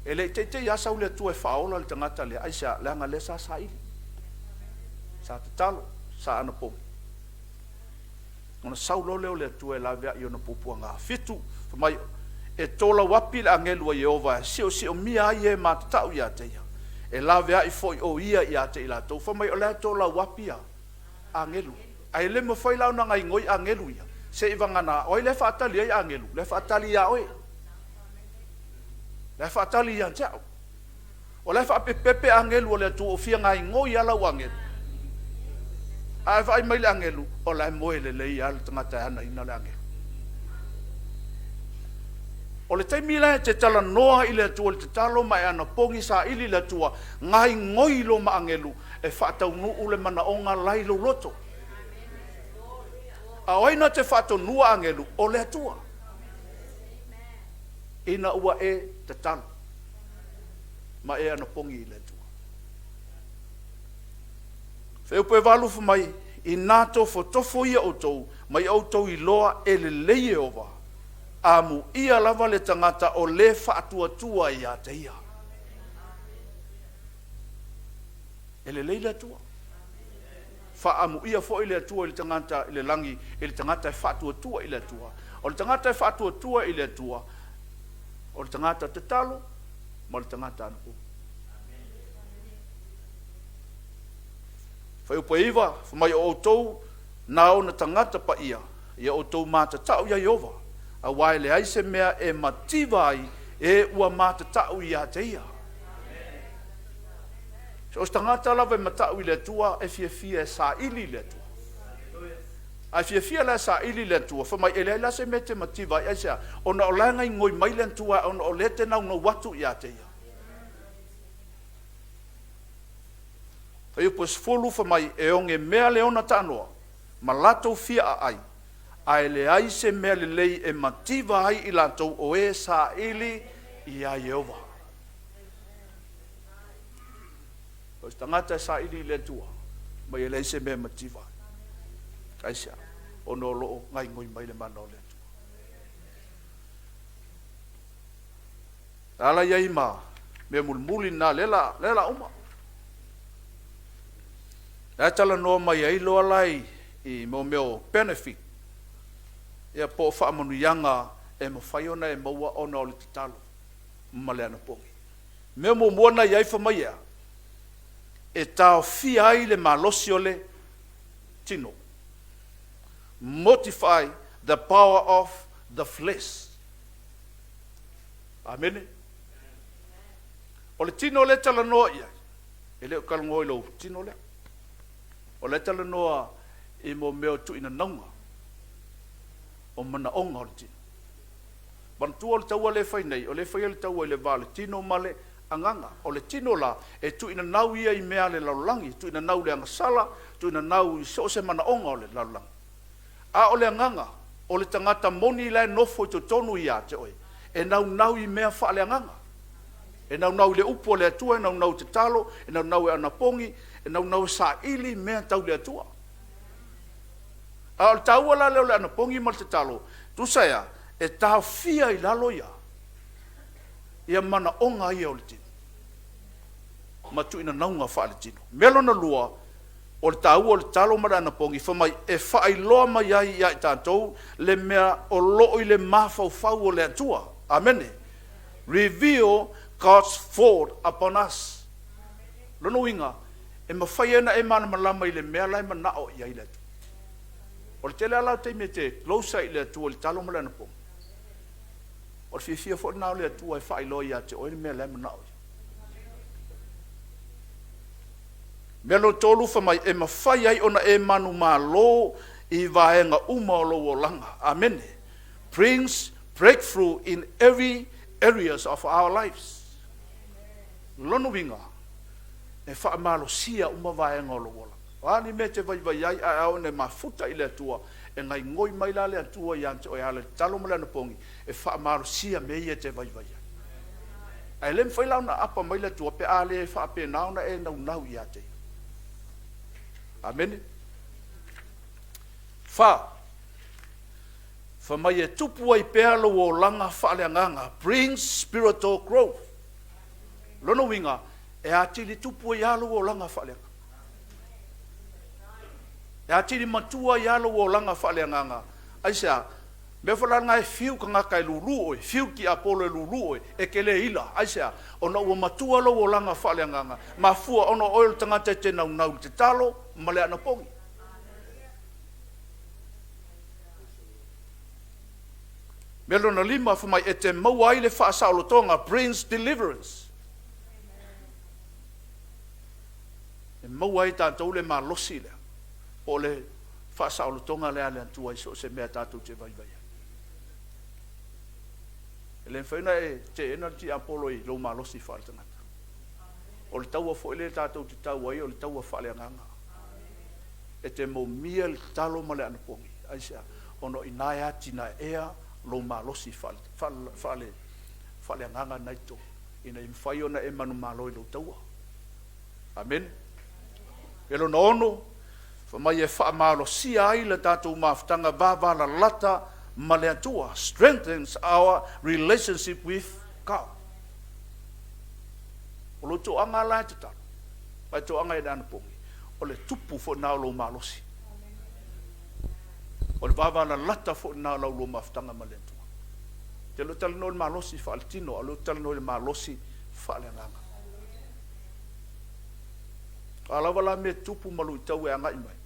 E le i teitei lava sau le Atua e faaola le tagata lea, aisea? Leaga lea sa saili, sa tatalo, Sa anapogi. Ona sau loa lea o le Atua e laveai i ona puapuaga. 7, fai mai, E tolauapi le agelu a Ieova e siosiomia ai e matatau ia te ia, e laveai foi o ia ia te i latou. Fai mai, o la e tolauapi a agelu. Ae le mafai la ona gaigoi agelu ia, se i vagana o ai la e faatali ai agelu? La e faatali ia oe. La e faatali ia te au. O la e faapepepe agelu o le Atua ua fia gaigoi lava lau agelu. Ae vaai mai le agelu, o la e moe lelei lava le tagata e anaina le agelu. O le taimi la e te talanoa i le Atua i le tatalo ma e anapogi saili i le Atua, gaigoi loa ma agelu e faataunuu le manaoga la i lou loto. A o ai na te faatonua agelu? O le Atua. Ina ua e tatalo ma e anapogi i le Atua. Fuaiupu 8 fai mai, Inā tofotofo ia outou, ma ia outou iloa e lelei Ieova, amuia lava le tagata o le faatuatua ia te ia. E lelei le Atua. Faaamuia foi le Atua i le tagata i le lagi, i le tagata e faatuatua i le Atua. O le tagata e faatuatua i le Atua, o le tagata tatalo ma le tagata anapogi. Fuaiupu 9, fai mai o outou na ona tagata paia, ia outou matatau iā Ieova, aua e leai se mea e mativa ai e ua matatau ia te ia. So o se tagata lava e matau i le Atua e fiafia e saili i le Atua. A e fiafia la e saili i le Atua, fai mai e leai la se mea e te mativa ai, aisea? Ona o la e gaigoi mai le Atua ona o lea e te naunau atu ia te ia. Fuaiupu 10 fai mai e ogemea le ona taanoa ma latou fia aai, ae leai se mea lelei e mativa ai i latou o e saili iā Ieova. O se tagata e saili i le Atua, mai e leai se mea e mativa ai. Aisea? Ona o lo o gaigoi mai le mana o le Atua. Ala i ai ma mea mulimuli na lea la, lea la uma. La talanoa mai ai loa la i mo mea o benefit, ia po o faamanuiaga e mafai ona e maua ona o le tatalo ma le anapogi. Mea muamua na i ai fai mai e a? E taofia ai le malosi o le tino. Mortify the power of the flesh. Amene. O le tino lea e talanoa i ai, e le o talanoa i lou tino lea. O lea e talanoa i mo mea o tuuinanauga, o manaoga o le tino. Manatua o le taua lea e fai nei, o lea e faia le taua i le va o le tino ma le agaga. O le tino la, e tuuinanau ia i mea a le lalolagi, e tuuinanau i le agasala, tuuinanau i so o se manaoga o le lalolagi. A o le agaga, o le tagata moni la e nofo i totonu ia te oe, e naunau i mea faaleagaga. E naunau i le upu a le Atua, e naunau i tatalo, e naunau e anapogi, e naunau e saili mea tau le Atua. A o le taua la lea o le anapogi ma le tatalo, tusa e a? E taofia i lalo ia ia manaoga ia o le tino ma tuuinanauga faaletino. Mea lona lua, o le taua o le tatalo ma le anapogi, fai mai e faailoa mai ai ia i tatou le mea o lo o i le mafaufau o le Atua. Amene. Reveal God's thought upon us. Lona uiga, e mafai ai ona e malamalama i le mea la e manao i ai le Atua. O le tele lava la o taimi e te close ai i le Atua i le tatalo ma le anapogi, o le fiafia foi lena o le Atua e faailoa ia te oe le mea la e manao i ai. Mea lona tolu, fai mai, e mafai ai ona e manumalo i vaega uma o lou olaga. Amene. Brings breakthrough in every areas of our lives. Lona uiga, e faamalosia uma vaega o lou olaga. O a ni mea e te vaivai ai, ae a oo ina e mafuta i le Atua, e gaigoi mai la le Atua ia te oe e ala i le tatalo ma le anapogi, e faamalosia mea ia e te vaivai ai. Ae le mafai la ona aapa mai le Atua pe a le faapena ona e naunau ia te Ia. Amene. Fa, fai mai e tupu ai pea lou olaga faaleagaga, brings spiritual growth. Lona uiga, e atili tupu ai lava lou olaga faaleagaga. E atili matua ai lava lou olaga faaleagaga. Aisea? Mea foi la lena e fiu tagata e lulu oe, fiu le tiapolo e lulu oe, e te le ila. Aisea? Ona ua matua lou olaga faaleagaga, mafua ona o oe o le tagata e te naunau i le tatalo ma le anapogi. Mea lona lima, fai mai, e te maua ai le faasaolotoga, brings deliverance. E maua ai e tatou le malosi lea, po o le faasaolotoga lea a le Atua i so o se mea tatou te vaivai ai. E le mafai ona e teena le tiapolo i lou malosi faaletagata. O le taua foi lea tatou te tau ai o le taua faaleagaga. E te momia le tatalo ma le anapogi. Aisea? Ona o i ina e atinaea lou malosi faaleagaga lena i totonu, ina ia mafai ona e manumalo i lou taua. Amene. Mea lona ono, fai mai e faamalosia ai le tatou mafutaga vavalalata ma le Atua, strengthens our relationship with God. O lou toaga la e tatalo, ma e toaga i le anapogi, o le tupu foi lena o lou malosi. O le vavalalata foi lena o la ulua mafutaga ma le Atua. Ou te le o talanoa i le malosi faaletino, a o lea ou te talanoa i le malosi faaleagaga. O a lava la mea e tutupu ma luitau e agai mai,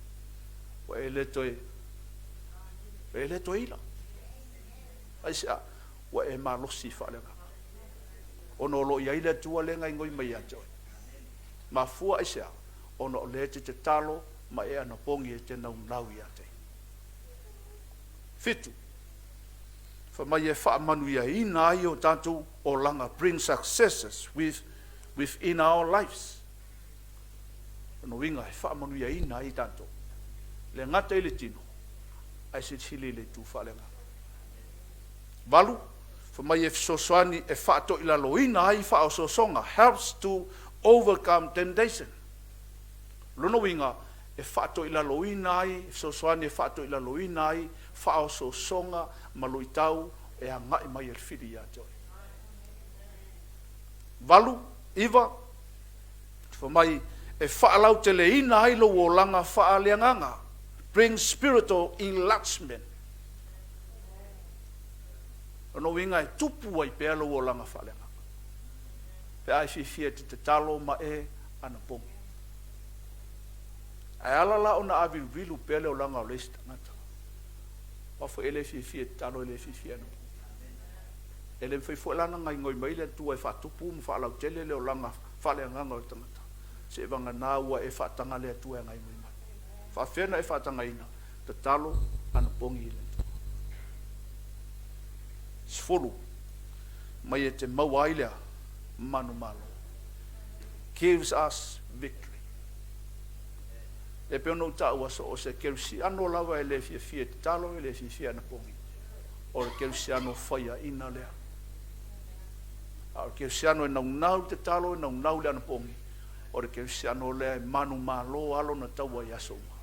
ua e le toe, ua e le toe ila. Aisea? Ua e malosi faaleagaga. Ona o lo o i ai le Atua lea e gaigoi mai ia te oe. Mafua aisea? Ona o lea e te tatalo ma e anapogi e te naunau ia te Ia. Fitu, fai mai e faamanuiaina ai o tatou olaga, bring successes with, within our lives. Lona uiga e faamanuiaina ai tatou. E le gata i le tino, ae silisili i le itu faaleagaga. Valu, fai mai e fesoasoani e faatoilaloina ai faaosoosoga, helps to overcome temptation. O lona uiga, e faatoilaloina ai, e fesoasoani e faatoilaloina ai faaosoosoga ma luitau e agai mai e le fili ia te oe. 8, 9, Fai mai, e faalauteleina ai lou olaga faaleagaga, bring spiritual enlargement. Lona uiga e tupu ai pea lou olaga faaleagaga pe a e fiafia e te tatalo ma e anapogi. Ae ala la ona aviluvilu pea le olaga o le isi tagata, aua foi e le fiafia e tatalo, e le fiafia e anapogi. E le mafai foi la ona gaigoi mai le Atua e faatupu ma faalautele le olaga faaleagaga o le tagata, seivagana ua e faataga le Atua e gaigoi mai. Faafefea ona e faatagaina? Tatalo, anapogi i le Atua. 10, mai e te maua ai le a? Manumalo. Gives us victory. E pei ona ou taua, so o se kerisiano lava e le fiafia e tatalo, e le fiafia e anapogi. O le kerisiano faiaina lea. A o le kerisiano e naunau i le tatalo, e naunau i le anapogi, o le kerisiano lea e manumalo lava lona taua i aso uma.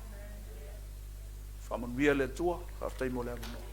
Faamanuia le Atua. Faafetai mo le avanoa.